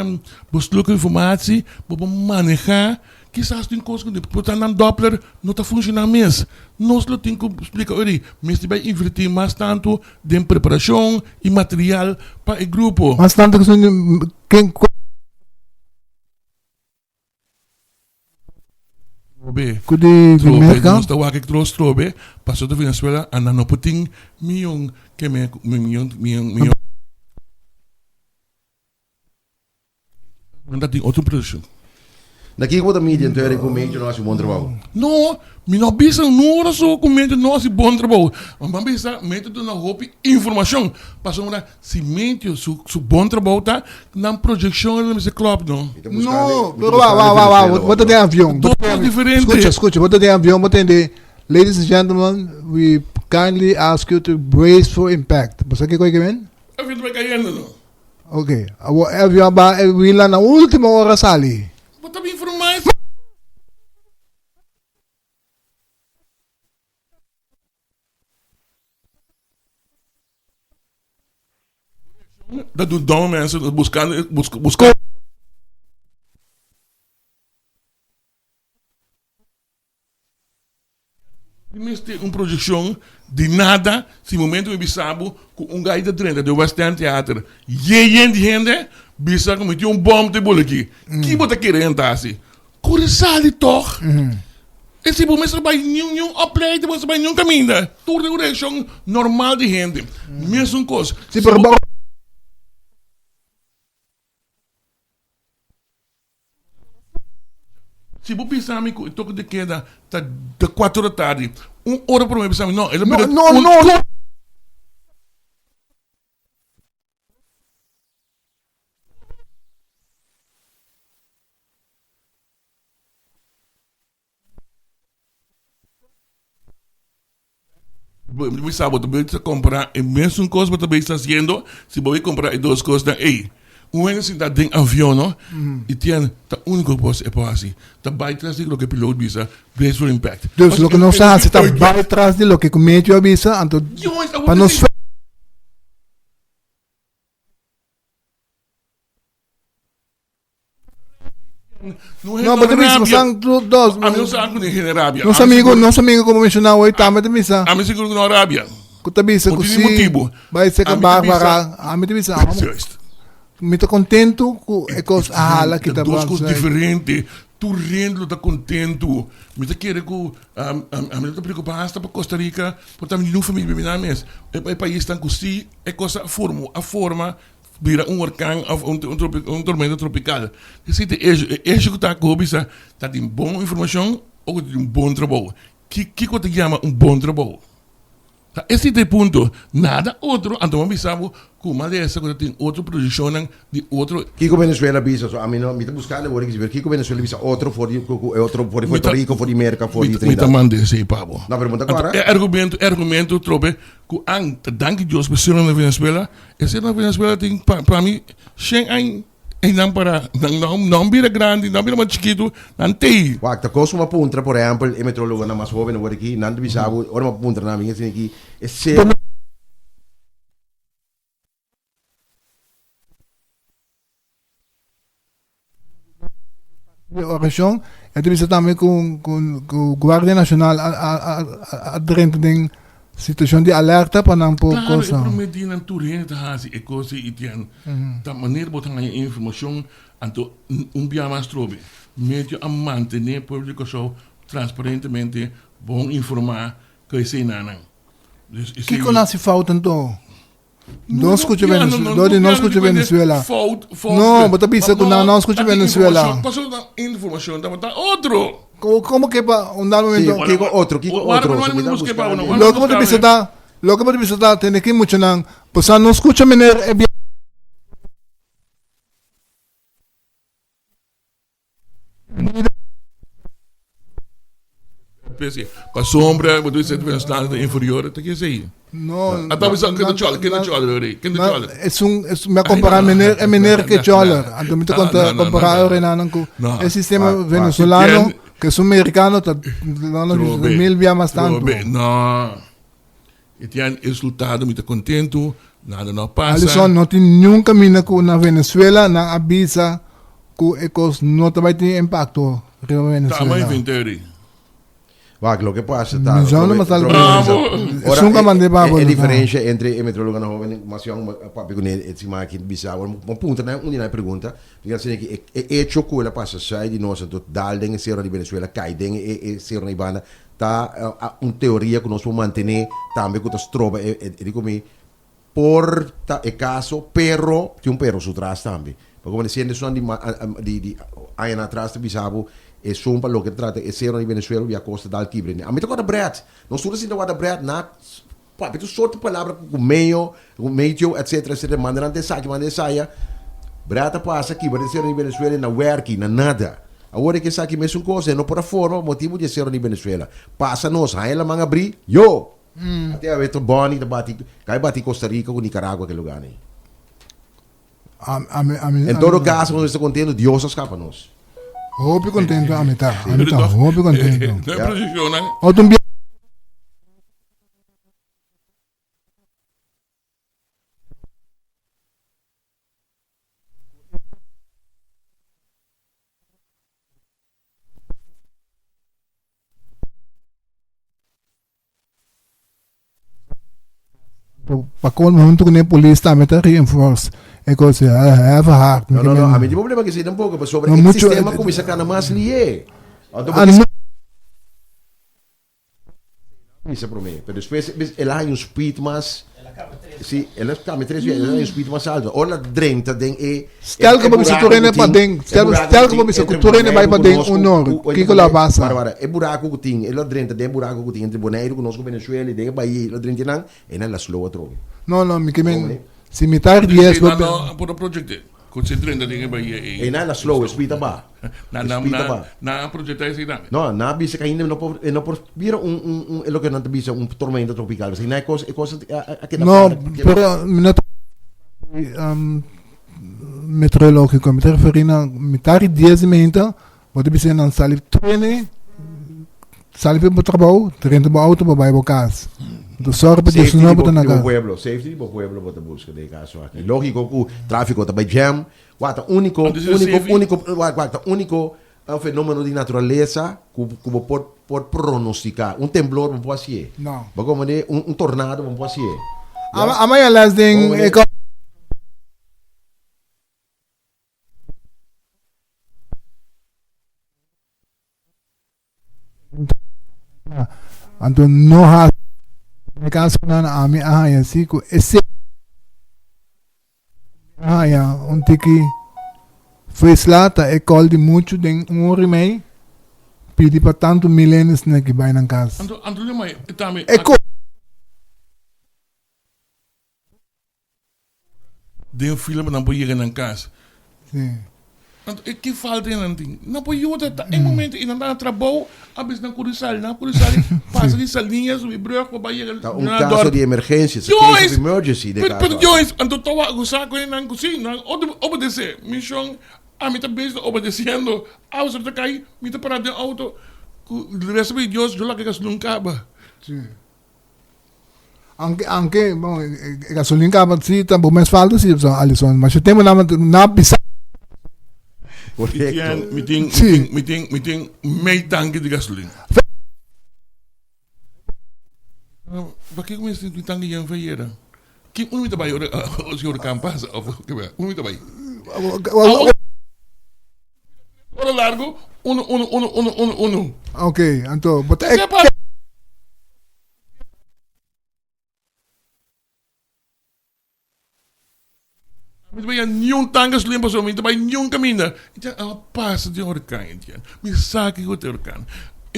bestuurlijke informatie bo por manehá. Kisas tin kos ku por ta nan Doppler no ta funshoná mes. Nos lo tin ku splika ori mester bai invertí mas tantu den preparashon i material pa e grupo. Mas tantu ku ken ku. Trobe. Ku di Trobe. Merka. Nos ta wak e tros trobe pasobra Venezuela a nan no por tin miyon ke me miyon miyon miyon. Nan ta tin otro produccion. Na kiko bo ta midi anto Eric ku Mecho no hasi un bon trabou? No, mi no bisa un ora so ku Mecho no hasi bon trabou. Mi a bisa Mecho duna hopi informacion. Pasobra si Mecho su su bon trabou ta nan proyeccion lo mester klop no. No, pero wa wa wa wa bo ta den avion. Dos cos diferente. Scucha, scucha, bo ta den avion, bo tende Ladies and gentlemen, we kindly ask you to brace for impact. Bo sa kiko e ke men? Avion ta bai cayendo no. Ok, awor e avion a baha e wila na ultimo ora sali. Bo ta bin informa e. Ta dun domme mensen buscando busca. Mi mester un proyeccion di nada si momento mi bisa bo cu un guy ta drenta den West End Theater yen yen di hende bisa cu mi tin un bom te boli aki. Ki bo ta kere hende ta haci? Core sali toch. Esey bo mester bay niun niun opleiding bo mester bay niun caminda. Tur den un reaccion normal di hende. Mesun cos. Si pero bo. Si bo bisa mi ku e toke de keda ta ta kuater di tardi, un ora promé bisa mi no, el a No, bira no, un no, no. Mi sa bo ta bezig ta compara e mesun cos bo ta bezig ta haciendo si bo bay compara e dos cosnan ey. Un hende sinta den avion no y tien ta unico cos e por haci ta bay tras di loke piloot bisa brace for impact. Dus loke nos ta haci ta bay tras di loke cu meteo a bisa anto pa nos. No, but bisa, pasan dos. A mi no sa ku ni hende rabia. Nos amigo, nos amigo como menciona hoy tambe te bisa. A mi seguro ku no rabia. Ku ta bisa ku si. motibo. Bai seka Barbara, a mi te bisa. Mi ta contento ku e kos a hala kita Dos kos diferente. Tur hende lo ta contento. Mi ta kere ku a mi no ta preocupa hasta pa Costa Rica, por ta mi no famia bibi nan mes. E paisnan ku si e kos a forma, a forma bira un orkan of un un tormenta tropical. Esei ta e hecho. E hecho ku ta ku bo bisa ta tin bon informashon o ku ta tin un bon trabou. Ki kiko ta yama un bon trabou? Ta esei ta e punto. Nada otro. Anto bo a bisa bo ku malesa ku ta tin otro proyekshonnan di otro. Kiko Venezuela bisa? So ami no mi ta buskando awor aki si kiko Venezuela bisa otro for di ku ku e otro for di Puerto Rico, for di Merka, for di Mi ta Trinidad. manda esei pa bo. No, pero bo ta Anto kòrda? e argumento e argumento trobe ku an ta danki Dios pa esei na Venezuela. Esei na Venezuela tin pa pa mi shen añ einan para nan no no bira grandi no bira mas chikitu nan tei. Wak, ta kos ku mi a puntra, por ehèmpel, e meteorologonan mas hóben awor aki, nan ta bisa bo, ora mi a puntra nan, mi a siña ki e ser. Di orashon e ta bisa tambe ku ku Guardia Nacional a a a drenta den situashon di alerta pa nan por Claro, e cosa. prome dianan tur hende ta hasi e kos ei i tian ta manera bo ta haña e informashon anto un bia mas trobe medio a mantene pueblo di Kòrsou transparentemente bon informá ku esei-nan. Dus esei. Kiko nan hasi fout anto? No scucha Venezuela. Dor di no scucha Venezuela. Fout, fout. No, bo ta bisa cu nan no scucha Venezuela. Paso nan informacion tabata otro. Como, como que pa un dado momento. Sí, kiko otro, kiko otro. Loke bo ta bisa ta, loke bo ta bisa ta, tene ki muchanan, pasobra no scucha meneer e bia. Pasobra bo ta bisa venezolano ta inferior, ta ke esei? No. Ata bisa kende chòler, kende chòler ori, kende chòler. Esun, esun, mi a kompará meneer e meneer ke chòler. Anto mi ta konta kompará e renanan ku e sistema venezolano ke esun merikano ta dando mil bia mas tantu. No. E tin resultado mi ta kontentu, nada no a pasa. Alison, no tin niun kaminda ku na Venezuela nan a bisa ku e kos no ta bai tin impakto riba Venezuela. Ta mai vinteri. Wak, loke pasa ta. Mi zona mas alto. Ora, Esun ka mande pa bo. E diferencia entre e meteorologonan hoben i mas yong papia kuné e siman aki bisa awor mi puntra nan un di nan e pregunta mi a siña ki e hecho ku el a pasa sui di nos anto dal den e seronan di Venezuela kai den e seronan di banda Ta un teoria ku nos por mantené tambe ku ta stroba e e di ku mi por ta e kaso pero tin un pero su tras tambe. Pasobra mi siente esunnan di di di añanan atras ta bisa bo esun pa loke ta trata e seronan di Venezuela bia kosta dal kibre. Ami ta kòrda Brad. Nos tur a sinta warda Brad na papia tur sorto palabra ku meyo ku meteo etcetera etcetera manda nan ta esaki manda esaya. Brad a pasa kibra e seronan di Venezuela na wèrki na nada. Awor e ke esaki mesun kos, e no por a forma pa motibu di e sero di Venezuela. Pasa nos, haña laman abrí, yo! Ate awe ta Bonnie ta bati, kai bati Costa Rica ku Nicaragua ke lugar nei. En todo caso nos mester kontento, Dios a skapa nos. Hopi kontento ami ta, ami ta hopi kontento. Ja. Otro un bia. Pa colmo hunto con e polis tambe ta reinforce e cos have a heart. No, no, no, a mi tin problema cu esey tampoco, pasobra e sistema cuminsa cana mas lié. Anto bo. bisa promé, pero despues el a haña un speed mas, si, el a kambia tres biaha, el a haña un speed mas alto. Ora el a drenta den e, Stel ku bo bisa tur hende paden, stel, stel ku bo bisa ku tur hende bai paden un nor, kiko lo a pasa? Wara, wara, e buraku ku tin, el a drenta den e buraku ku tin entre Boneiru ku nos ku Venezuela i den e bahia, el a drenta einan, einan el a slow atrobe. No, no, mi ke men, si mitar dies bo. Nan no por a proyect'é ku si drenta den e bahia ei. Einan el a slow, e speed a baha. Nan, nan, nan, nan a proyectá esei tambe. No, nan a bisa ku ainda no por, e no por bira un, un, un, e loke nan ta bisa un tormenta tropical. Pasobra einan e kos, e kos a, a keda No, para, keda. pero mi no ta meteorológico, mi ta referí na mitar di dies di meinta, bo ta bisa nan sali trene, sali for bo trabou, drenta bo auto bo bai bo kas. Bo ta sòru pa Safety 19 di bo bo, ta na di bo kas. pueblo, safety di bo pueblo bo ta buska den e kaso aki. Lógiko ku tráfiko ta bai jam, Wak ta úniko, Antes di úniko, safety. úniko, wak, wak ta úniko un fenómeno di naturalesa ku ku bo por por pronostiká. Un temblor bo por hasié. No. Bo komprendé? Un un tornado bo por hasié. Ama ama ya les den Bo e komprendé? Anto no hasi e kasonan ami a haña si ku e a haña un tiki frisla ta e kòl di muchu den un ora i mei pidi pa tantu milenes na ki bai nan kas. Anto anto tambe E ko. Den fila pa nan por yega nan kas. Sí. Anto e ki falta e nan tin? Nan por yuda ta e momento i nan ta na trabou a bes nan kuri sali, nan kuri sali pasa di saliña subi brug pa bai yega Ta un na kaso dorp. di emergensia, it's a case of Joyce! emergency den Pero kaso pero aki. Joyce, anto ta wak ku sa ku e nan ku si nan obedesé mishon ami ta bezig ta obedesiendo awa ta kai mi ta para den auto ku resa pa Dios yo laga gasolin kaba. Sí. Aunke, aunke, bon, e gasolin kaba si ta bo mes falta si, so Alison, mas yo tempo na na bisa. Correcto. Mi tin, Sí. mi tin, mi tin mei tanki di gasolin. Pakiko mi tin tanki yen feyera? Ki unda mi ta bai ora si huracan pasa of ke unda mi ta bai? Ora largo, uno, uno, uno, uno, uno, uno. Ok, anto, bo ta Mi ta bai niun tank gasolina pasobra mi ta bai niun kaminda. I ta a pasa den huracan entiende. Mi sa kiko ta huracan.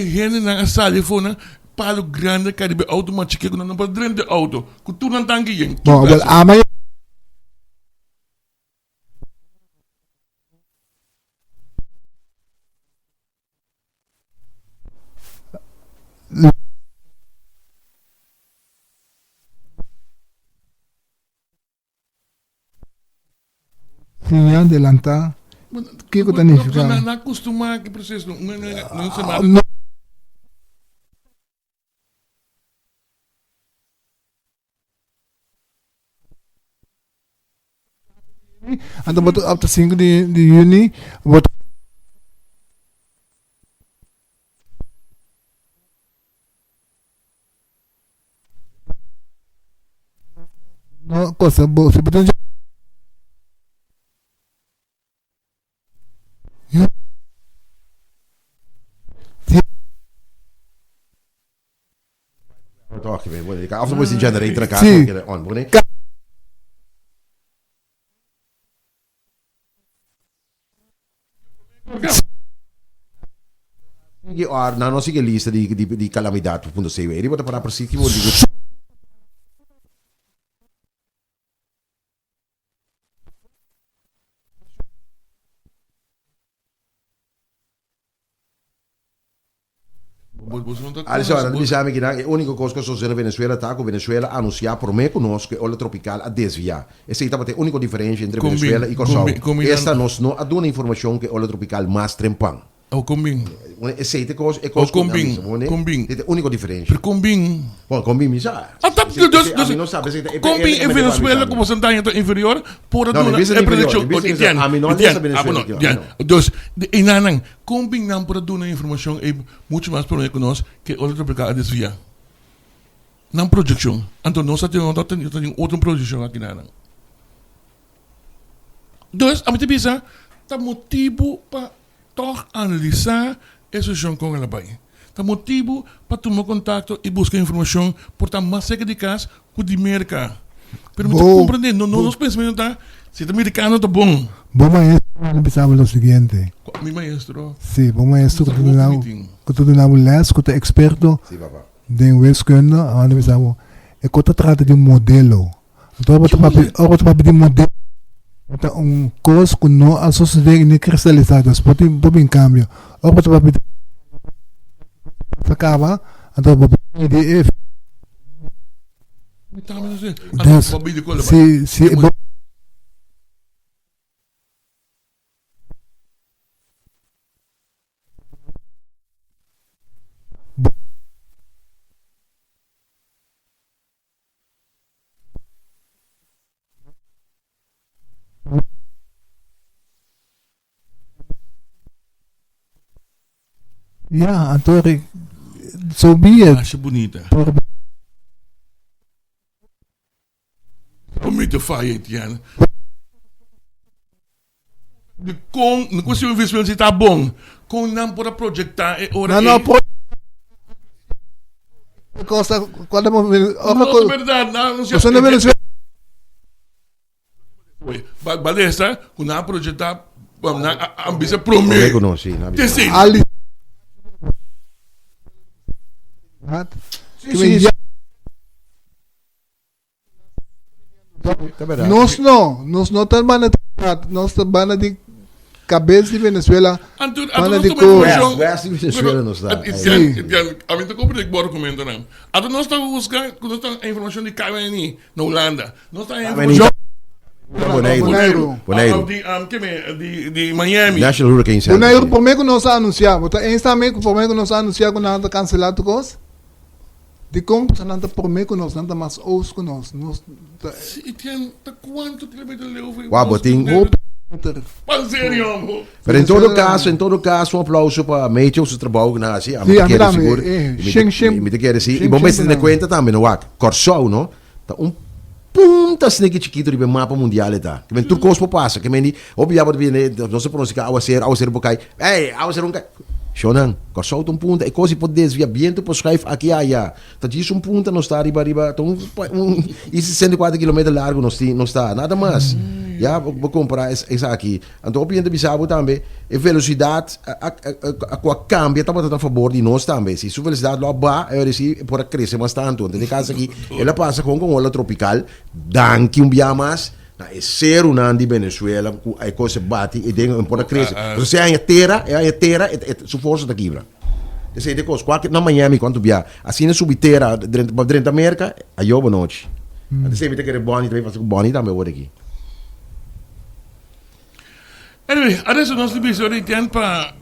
E hendenan a sali afó nan palo grandi a kai riba e auto mas chikí ku nan no por drenta e auto ku tur nan tanki yen. Bon, wel ama. Siña delantá kiko ta nifiká. Nan a kustumá ku e proseso un semana. Anto bo ta op ta sinku di di yüni bo ta. No cosa bo si bo ta. Toch, ik weet Of dan moet je generator elkaar Sí. on. Bo Sige or na no sige lista di di di calamidad punto cw. Riba ta para precies ki di Alison, nan bisa mi kinan e úniko kos ku a sosede na Venezuela ta ku Venezuela a anunsiá promé ku nos ku e ola tropikal a desviá. Esei tabata e úniko diferensha entre Venezuela i Kòrsou. Esta nos no a duna informashon ku e ola tropikal mas trempan. Esei ta e kos e kos ku nan bisa. Esei ta e úniko diferensha. Bon, kon bin mi sa. Esei ami no sa. Esei ta e Kon bin e Venezuela ku porcentahe ta inferior por a duna e predikshon. Ami no a lesa Venezuela. Dus, enanan, Kon bin nan por a duna informashon ei muchu mas promé ku nos ku e ola tropikal a desviá nan proyekshon? Anto nos a tin ta tin otro proyekshon aki na nan. Dus ami ta bisa ta motibu pa tòg analisá e situashon kon el a bai. Ta motibu pa tuma kontakto i buska informashon por ta mas serka di kas ku di Merka. Pero mi ta komprendé, no nos pensamentu ta si ta merikano ta bon. Bo maestro a bisa bo lo siguiente. Mi maestro? Si, bo maestro ku ta duna bo, ku ta duna bo lès, ku ta eksperto den wiskunde, a bisa bo e ku ta trata di un modelo. Anto ora bo ta papia, ora bo ta papia di modelo, ta un kos ku no a sosodé i no kristalisá, dus por tin, por bin kambio. Ora bo ta papia di ta kaba, anto bo por midi e Dus, si, si bo. Ya, anto so be it. Masha bunita. Por mi te faya Etienne. Di kon, no kon si un visio si ta bon. Kon nan por a proyecta e ora No, no, pro cosa, cuando No, es verdad, no, no, Eso no Venezuela. Balesta, ku nan a proyecta, nan a bisa prome. Prome ku nos, si. Nan bisa. Sí. Ali. Sí, sí. Nos no, nos no ta banda nos ta banda di cabes di Venezuela, banda di cor. West di Venezuela nos ta. Sí. A mi ta comprende bo argumento nan. Anto nos ta busca, nos ta informacion di KWNI na Hulanda. Nos ta informacion Boneiru. Boneiru. Boneiru. Di, um, ke me, di, di Miami. National Hurricane Center. Boneiru prome ku nos a anuncia, bo ta eens tambe ku prome ku nos a anuncia ku nan ta cancela tur kos? Dikon pasobra nan ta promé ku nos, nan ta mas ous ku nos. Nos ta. Si i ten ta kuantu kilometer leu for Wou, bo tin. Hopi kilometer. Pa serio bo. Pero en todo caso, en todo caso, un aplauso pa Meteo su trabou ku nan hasi. Sí, Ami ta ami kere tambe. sigur. Eh, Mi ta, shen, shen. mi ta kere si. I Shen, bo shen mester tene nan. kuenta tambe, no wak. Kòrsou, no, ta un punta sneki chikitu riba e mapa mundial e ta. Ke men tur kos por pasa. Ke men di, hopi bia bo ta bini, nos ta pronostika awaseru, awaseru por kai. Ey, awaseru un kai. Shownan, Kòrsou ta un punta, e kos i por desvia bientu por schuif aki aya. Ta djis un punta nos ta riba riba, ta un un i 64 kilometer largu nos tin, nos ta, nada mas. Ya, bo bo kompara es esaki. Anto hopi hende bisa bo tambe e velosidat a a a ku a kambia tabata na fabor di nos tambe. Si su velosidat lo a baha, e ora si e por a krese mas tantu. Anto den e kas aki el a pasa kon kon ola tropikal, danki un bia mas. Na e serunan di Venezuela ku e kos e bati e den por a krese. Pasobra si e haña tera, e haña tera, e e su forsa ta kibra. Esei ta e kos. Kualke na Miami kuantu bia asina subi tera drenta pa drenta Merka, ayo bonochi. Anto esei mi ta kere Bonnie tambe pasobra ku Bonnie tambe awor aki. Anyway, adesso nos ta bisa ora di tènt pa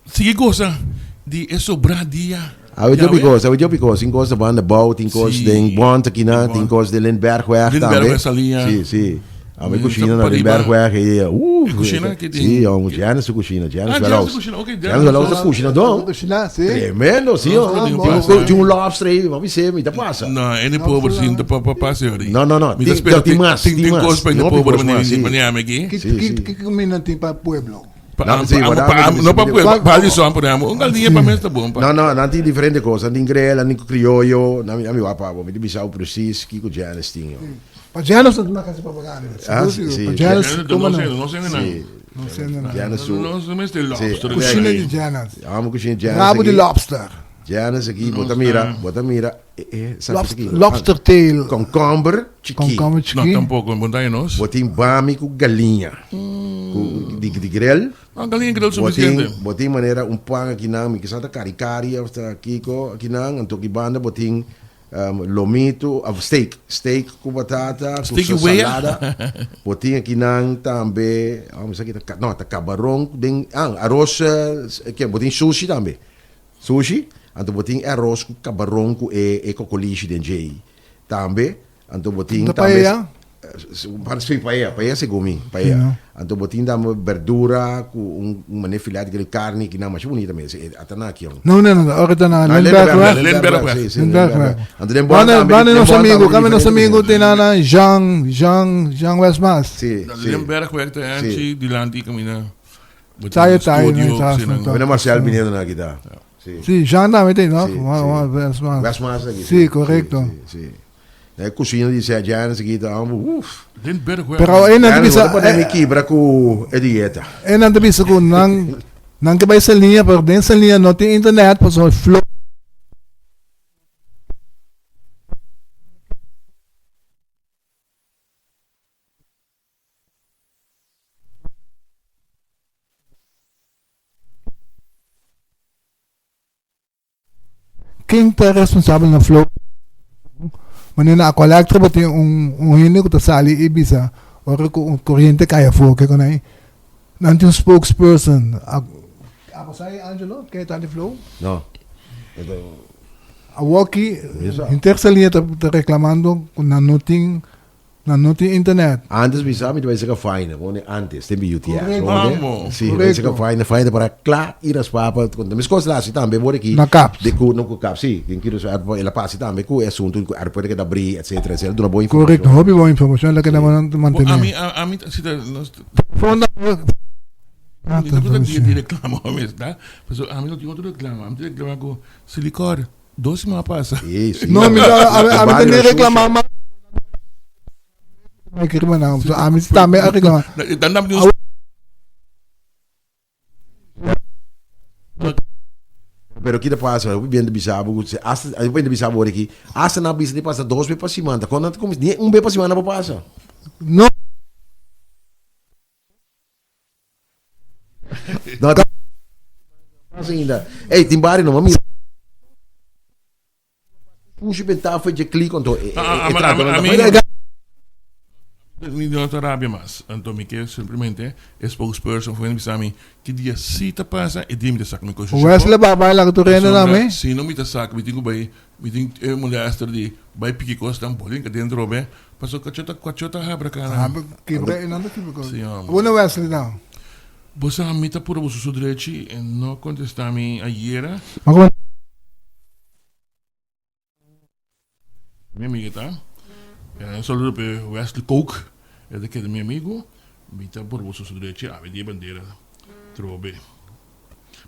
Sigui gosa di e sobrá dia. Awe djobi kos, awe djobi kos. Tin kos ta banda bou, tin kos den Bond akinan, tin kos den Lindbergweg tambe. Lindbergweg salia. Si, si. Awe kushina na Lindbergweg e, uh. E kushina ki tin. Si, amo Janice su kushina, Janice Ah, Welhouse. Janice su kushina, ok. Janice Welhouse ta kushina don. Kushina, si. Tremendo, si. Tin un lobster ei, ma bisé, mi ta pasa. No, e pober sinta pa pa pasa yori. No, no, no. Mi ta spera tin mas, tin tin mas. kos pa e pober manera ami aki. Ki kumina tin pa pueblo? Pa, no, sí, pa, pa, no pa pueblo, pa Alison, por ejemplo. Un galiña pa mes ta bon. Pa. No, no, nan tin diferente cos. Nan tin grill, nan tin criollo. Nan mi wapa bo. Mi ta bisa bo precies kiko Janice tin. Yo. Pa Janice no ta casi propaganda. Ah, sí, sí. Pa Janice, no sé, no sé, no Sí. No sé, no. Janice su. No, no mester lobster. Cushina di Janice. Amo cushina Janice. Rabo di lobster. Janice aki, bo ta mira, bo ta mira. Eh, eh, lobster, lobster tail. Concomber chiki. Concomber chiki. No, tampoco, montaña nos. Bo tin bami ku galiña. Ku di, di grill. Ah, galiña grill suficiente. Bo tin, bo tin manera un pan akinan, mi kisa ta kari kari of ta kiko akinan, anto ki banda bo tin um, lomito, of steak, steak ku batata, ku Steak wea. salada. Bo tin akinan tambe, oh, mi sa ki ta, no, ta cabaron den, ah, arroz, eh, ke, bo tin sushi tambe. Sushi, anto bo tin e aros ku kabaron ku e e kokolishi den djei tambe, anto bo tin Ta tambe paella? Si paella, paella segun mi, paella. Anto bo tin tambe berdura ku un un mane filet di karni kinan masha bunita mes, e ata na kion. No, no, no, ora ta na Lindbergweg. Lindbergweg. Si, si, Lindbergweg. Anto den bon Banda, tambe, banda den nos bon amigo, tambe kame nos diferente amigo comida. tin na Jean, Jean, Jean Westmaas. Si, si. Lindbergweg ta anchi dilanti kamina. Tayo tayo na itaas na to. Marcel Pinedo na kita. Si. Si, Jean tambe tin, no? Si, si. West Maas aki. Si, korekto. Si, si. E kusina di Sir Janice aki ta amo, uf. Den Bergweg. Pero e nan ta bisa. No ta kibra ku e dieta. E nan ta bisa ku nan nan ke bai Saliña, pero den Saliña no tin internet, pasobra flow. Ken ta responsabel na flow? Manera na Aqualectra bo tin un un hende ku ta sali i bisa ora ku un koriente kai afó ke konai nan tin un spokesperson. Abo sa Angelo ken ta di flow? No. Awoki henter Saliña ta reklamando ku nan no tin Nan no tin internet. Antes mi sa mi ta bai saka faina, pone antes den mi UTS. Correcto. Vamos. Si, bai saka faina, faina para kla i raspa pa konta. Mis kos la hasi tambe por aki. Na Kaps. De ku no ku Kaps, si. Den Curaçao airport el a pasa tambe ku e asuntu ku airport a keda abrí etcetera etcetera. Duna bon informashon. Correcto, hopi bon informashon la keda mantene. Ami ami si ta nos Fonda Mi ta kuta dia di reklamo mes ta. Pasobra ami no tin otro reklamo. Ami ta reklama ku Silicor. Dos siman pasa. Sí, sí. No, mi ta, a, a, mi ta ni reclamar mas. Mi kere maná, so a mi tambe a reclamar. Dan dan un Pero kita pasa, hopi bien te bisa bo, se hasta, hopi bien te bisa bo aquí, hasta na bisa di pasa dos be pa siman, ta kon nan ni un be pa siman na bo pasa. No. No, ta pasa ainda. Ey, tin bari no, mami. Pushi benta foi je klik onto e, e, e trato A mi no ta rabia mas. Anto mi ke simplemente e spokesperson for bisa mi ki dia si ta pasa e dia mi ta sak mi kosho. Wesley ba bai laga tur hende na mi. Si no mi ta sak mi tin ku bai mi tin e molester di bai piki kosnan bolin ka dentro be Paso kacho ta kacho ta habra kana. Habra kibra e nan ta kibra kos. Sí, hombre. Bo na Wesley now. Bo sa mi ta pura boso su drechi e no contesta mi ayera. Ma como. Mi amiga ta. Un saludo pa Wesley Kook. E ta keda mi amigo. Mi ta pura boso su drechi awe dia bandera trobe.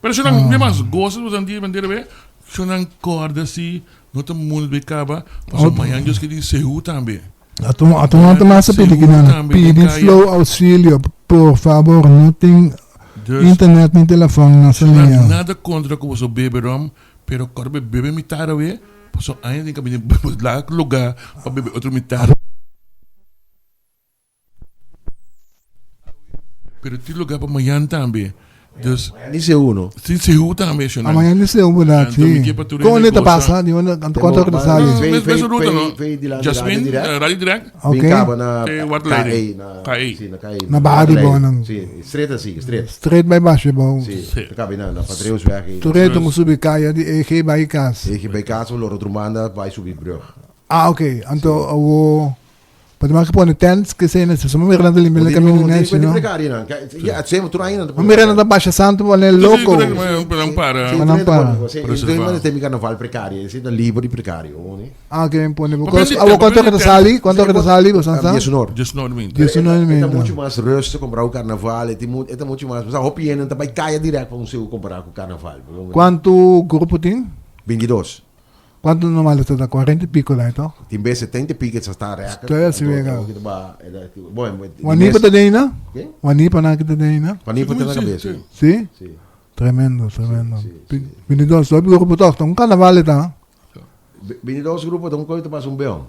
Pero si nan mi mas gosa boso dia bandera be. Si nan corda si no ta mundo be caba. Paso mañan Dios ke di sehu tambe. Ato ato no ta mas pidi ki nan pidi flow auxilio por favor no tin internet ni telefon na Saliña. Nada contra cu boso bebe rom pero corda be bebe mitar awe paso aña tin ka bini laga lugar pa bebe otro mitar. Pero tin lugar pa mañan tambe. Dus, Mañan di Seú, no? Tin Seú tambe, shona. Ah, mañan di Seú, verdad, Anto mi sí. ke pa tur Kon hende ta gosa. pasa? Di unda, anto kuantu ora ta sali? No, Vei, mes, vei, mes ruta, vei, no? vei dilanti Jasmin, Radio Direct. eh, Radio Direct. Ok. Bin kaba na Te KE, Waterleiding. na KE. Sí, na KE. Na Baha di Bonan. Sí, straight así, straight. Straight bai basha bou. Sí, Sí. ta kabi na, na Patreusweg. ei. Tur reto mo subi kaya di EG bai kas. EG bai kas, loro otro banda, bai subi brug. Ah, ok. Anto awo Pa di mas ke pone tents ke sena si so mira nan ta limpia le camino neshi no. Ja, het zijn tur aña Ma mira nan ta basha santo pone loco. Pa nan para. Pa nan para. Preserva. Tem carnaval precario, ese ta liber di precario, ne? Ah, ke men pone. Because awo cuanto ke ta sali? Cuanto ke ta sali? Bo san sa? Diesunor. Diesunor minta. Diesunor minta. E ta mucho mas rustig comparado cu carnaval, e ta mucho mas, hopi hende ta bay caya direct pa un seu comparado cu carnaval. Cuanto grupo tin? 22. Cuanto normal ta ta? Cuarenta y pico lai toch? Tin bes setenta y pico ta sta record. Todavía si wega. Wanipa ta den na? Wanipa na ki ta den na? Wanipa ta na cabeza. Si? Si. Tremendo, tremendo. Binidos, hopi grupo toch? Ta un carnaval ta. Binidos grupo ta un coito pas un beon.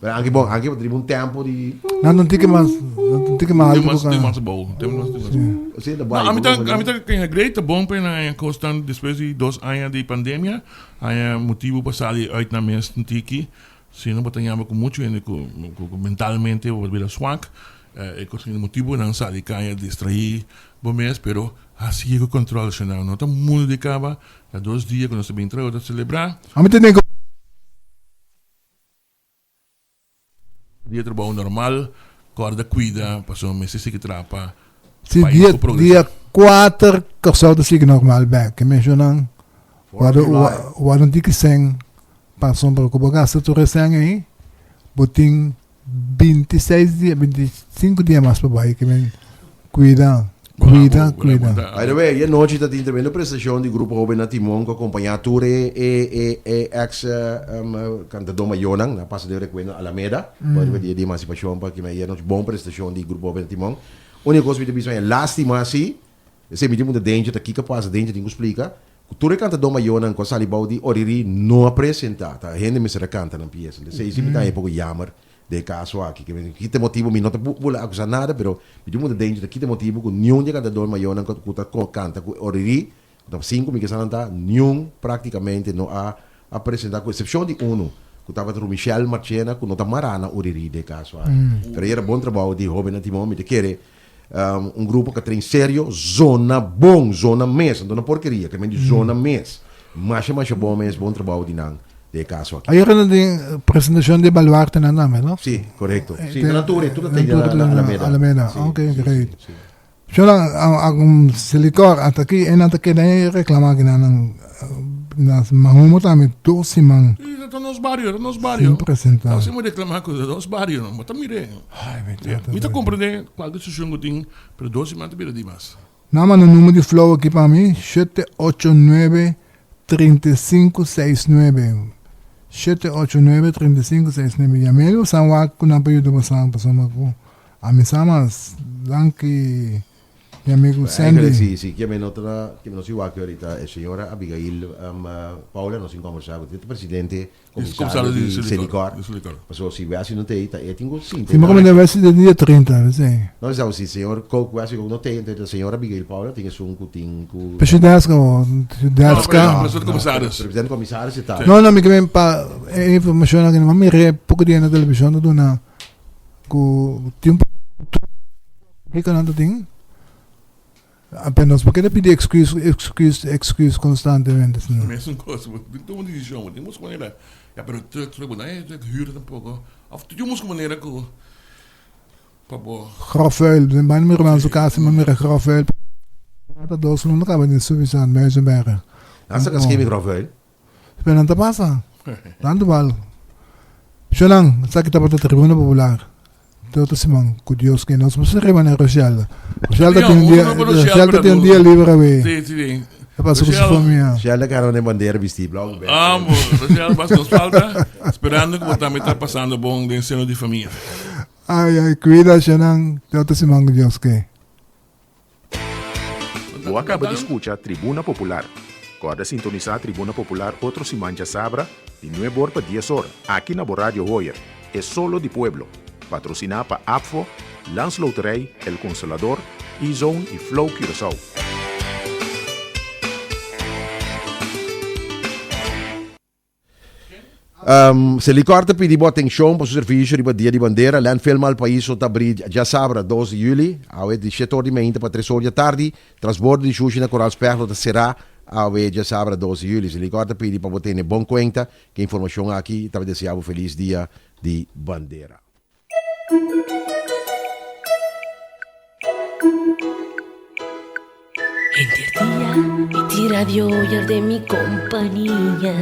Pero anke bon, anke riba un tempo di. Nan ta un tiki mas, nan ta un tiki mas alto ku Tin mas abou. Tin mas tin mas. Sí, ta No, bai. ami ta ami ta kaya great ta bon pa nan kosnan despues di dos aña di pandemia, haña motibu pa sali uit nan mes un tiki. Si no bo ta yama ku muchu hende ku ku mentalmente bo bira swak, e kos tin motibu nan sali kaya distraí bo mes, pero hasi ku control shonal. No ta mundu di kaba, ta dos dia ku nos ta bin traha ta selebrá. Ami ta nego. Dia trabou normal, corda cuida, pasobra mester sigui traha pa Si pais dia por progresa. dia kuater Kòrsou ta sigui normal bèk. Ke menshonan wòrdu wòrdu un tiki sèn pasobra ku bo gasta tur e sèn ei bo tin bintiseis dia bintisinku dia mas pa bai ke men kuida. Cuida, cuida. By the way, ayer nochi ta tin tremendo prestacion di Grupo Hoben na Timon cu acompaña tur e e e e ex um, cantador mayornan na pasa den recuerdo Alameda mm. pa dia di emancipacion pa kima ayer nochi bon prestacion di Grupo Hoben na Timon. Único cosa mi ta bisa e lástima si esei mi tin punta danger ta kiko pasa danger tin ku splika ku tur e cantador mayornan ku a sali bou di Oriri no a presenta ta hende mester a canta nan pieza. Esei si mi ta haña poko jammer. Den e kaso aki, ke men kita motibu, mi no ta bula akusá nada, pero mi tin un punto dentro ta kita motibu ku niun di e kantador mayornan ku ta kanta ku Oriri, ku ta sinku mi ke sa nan ta, niun praktikamente no a a presentá, ku eksepshon di unu, ku tabata Rumichel Marchena, ku no ta mará na Oriri den e kaso aki. Pero era bon trabou di hóbennan Timon, mi ta kere un grupo ku a train serio, zona bon, zona mes, anto no porkeria, ke men di zona mes. Masha masha bon mes, bon trabou di nan den e kaso aki. Ayer nan tin presentashon di baluartenan tambe, no? Si, korekto. Si, nan tur, tur ta tin na Alameda. Alameda, ok, great. Shona, algun Selikor, ata aki e nan ta keda e reklama ki nan na Mahumo tambe tur siman. Si, ta nos bario, ta nos bario. Sin presenta. Nos hemos reclama cu ta nos bario, no ta mire. Ay, mi tata. Mi ta comprende cualkier situacion cu tin, pero dos siman ta bira dimas. Nan manda number di Flow aki pa mi, shete ocho nuebe 35 69. 789 35 69. Yam'el bo san wak ku nan por yuda bo san pasobra ku ami sa mas. Danki mi amigu Sandy. Eigenlijk si si kier mi no ta kier mi no si wak ahorita e señora Abigail Paula nos tin conversa cu e presidente comisario di Selikor pasobra si Wesley no ta ey ta e tin cu sinta Si mi comende Wesley den dia 30 esey. No esaki si señor Kook Wesley Kook no ta ey entonces ta señora Abigail Paula tin esun cu tin cu. Pero deska bo deska. Presidente comisaris. Presidente comisaris e ta. No no mi ke men pa e informacion aki mi mira poco dia na television ta duna cu tin Kiko nan ta tin? Apenas por ke ta pidi excuse, excuse, excuse constantemente asina? Mesun kos, bo tin tuma un desishon, bo tin busca manera, ya pero truck truck bo no e truck huur tampoco, of tin busca manera ku pa bo. Grof vuil, den banda mi ruman su casa mi mira grof vuil, ta dos luna kaba den Suffisant, Muizenberg. Nan sa ka grof vuil? Pero nan ta pasa. Tantu bal. Shonan, esaki tabata Tribuna Popular. Te otro siman, ku Dios ke. Nos mester riba na Rochelle. Rochelle ta tin un dia, Rochelle ta tin un dia libre awe. Sí, sí, sí. Ta pasa ku su famia. Rochelle ta kara den bandera bisti blauw ku berde. Amo, Rochelle, basta nos falta. Esperando ku bo tambe ta pasando bon den seno di famia. Ai, ai, kuida, Shonan. Te otro siman ku Dios ke. Bo a kaba di skucha Tribuna Popular. Kòrda sintonisá Tribuna Popular otro siman djasabra di nuebe or pa dies or aki na bo Radio Hoyer, E Solo di Pueblo. Patrosiná pa APFO, Landsloterij El Consolador, E-Zone i Flow Curaçao. Um, Selikor ta pidi bo atenshon pa su servisio riba Dia di Bandera. Landfill Malpaiso ta abri djasabra 2 di juli, awe di 7 or di mainta pa 3 or di atardi. Transbordo di shushi na Koraal Specht lo ta será awe djasabra 2 di juli. Selikor ta pidi pa bo tene bon kuenta ku e informashon aki. Ta desea bo felis Dia di Bandera. Henter dia mi tin radio oyer den mi kompania.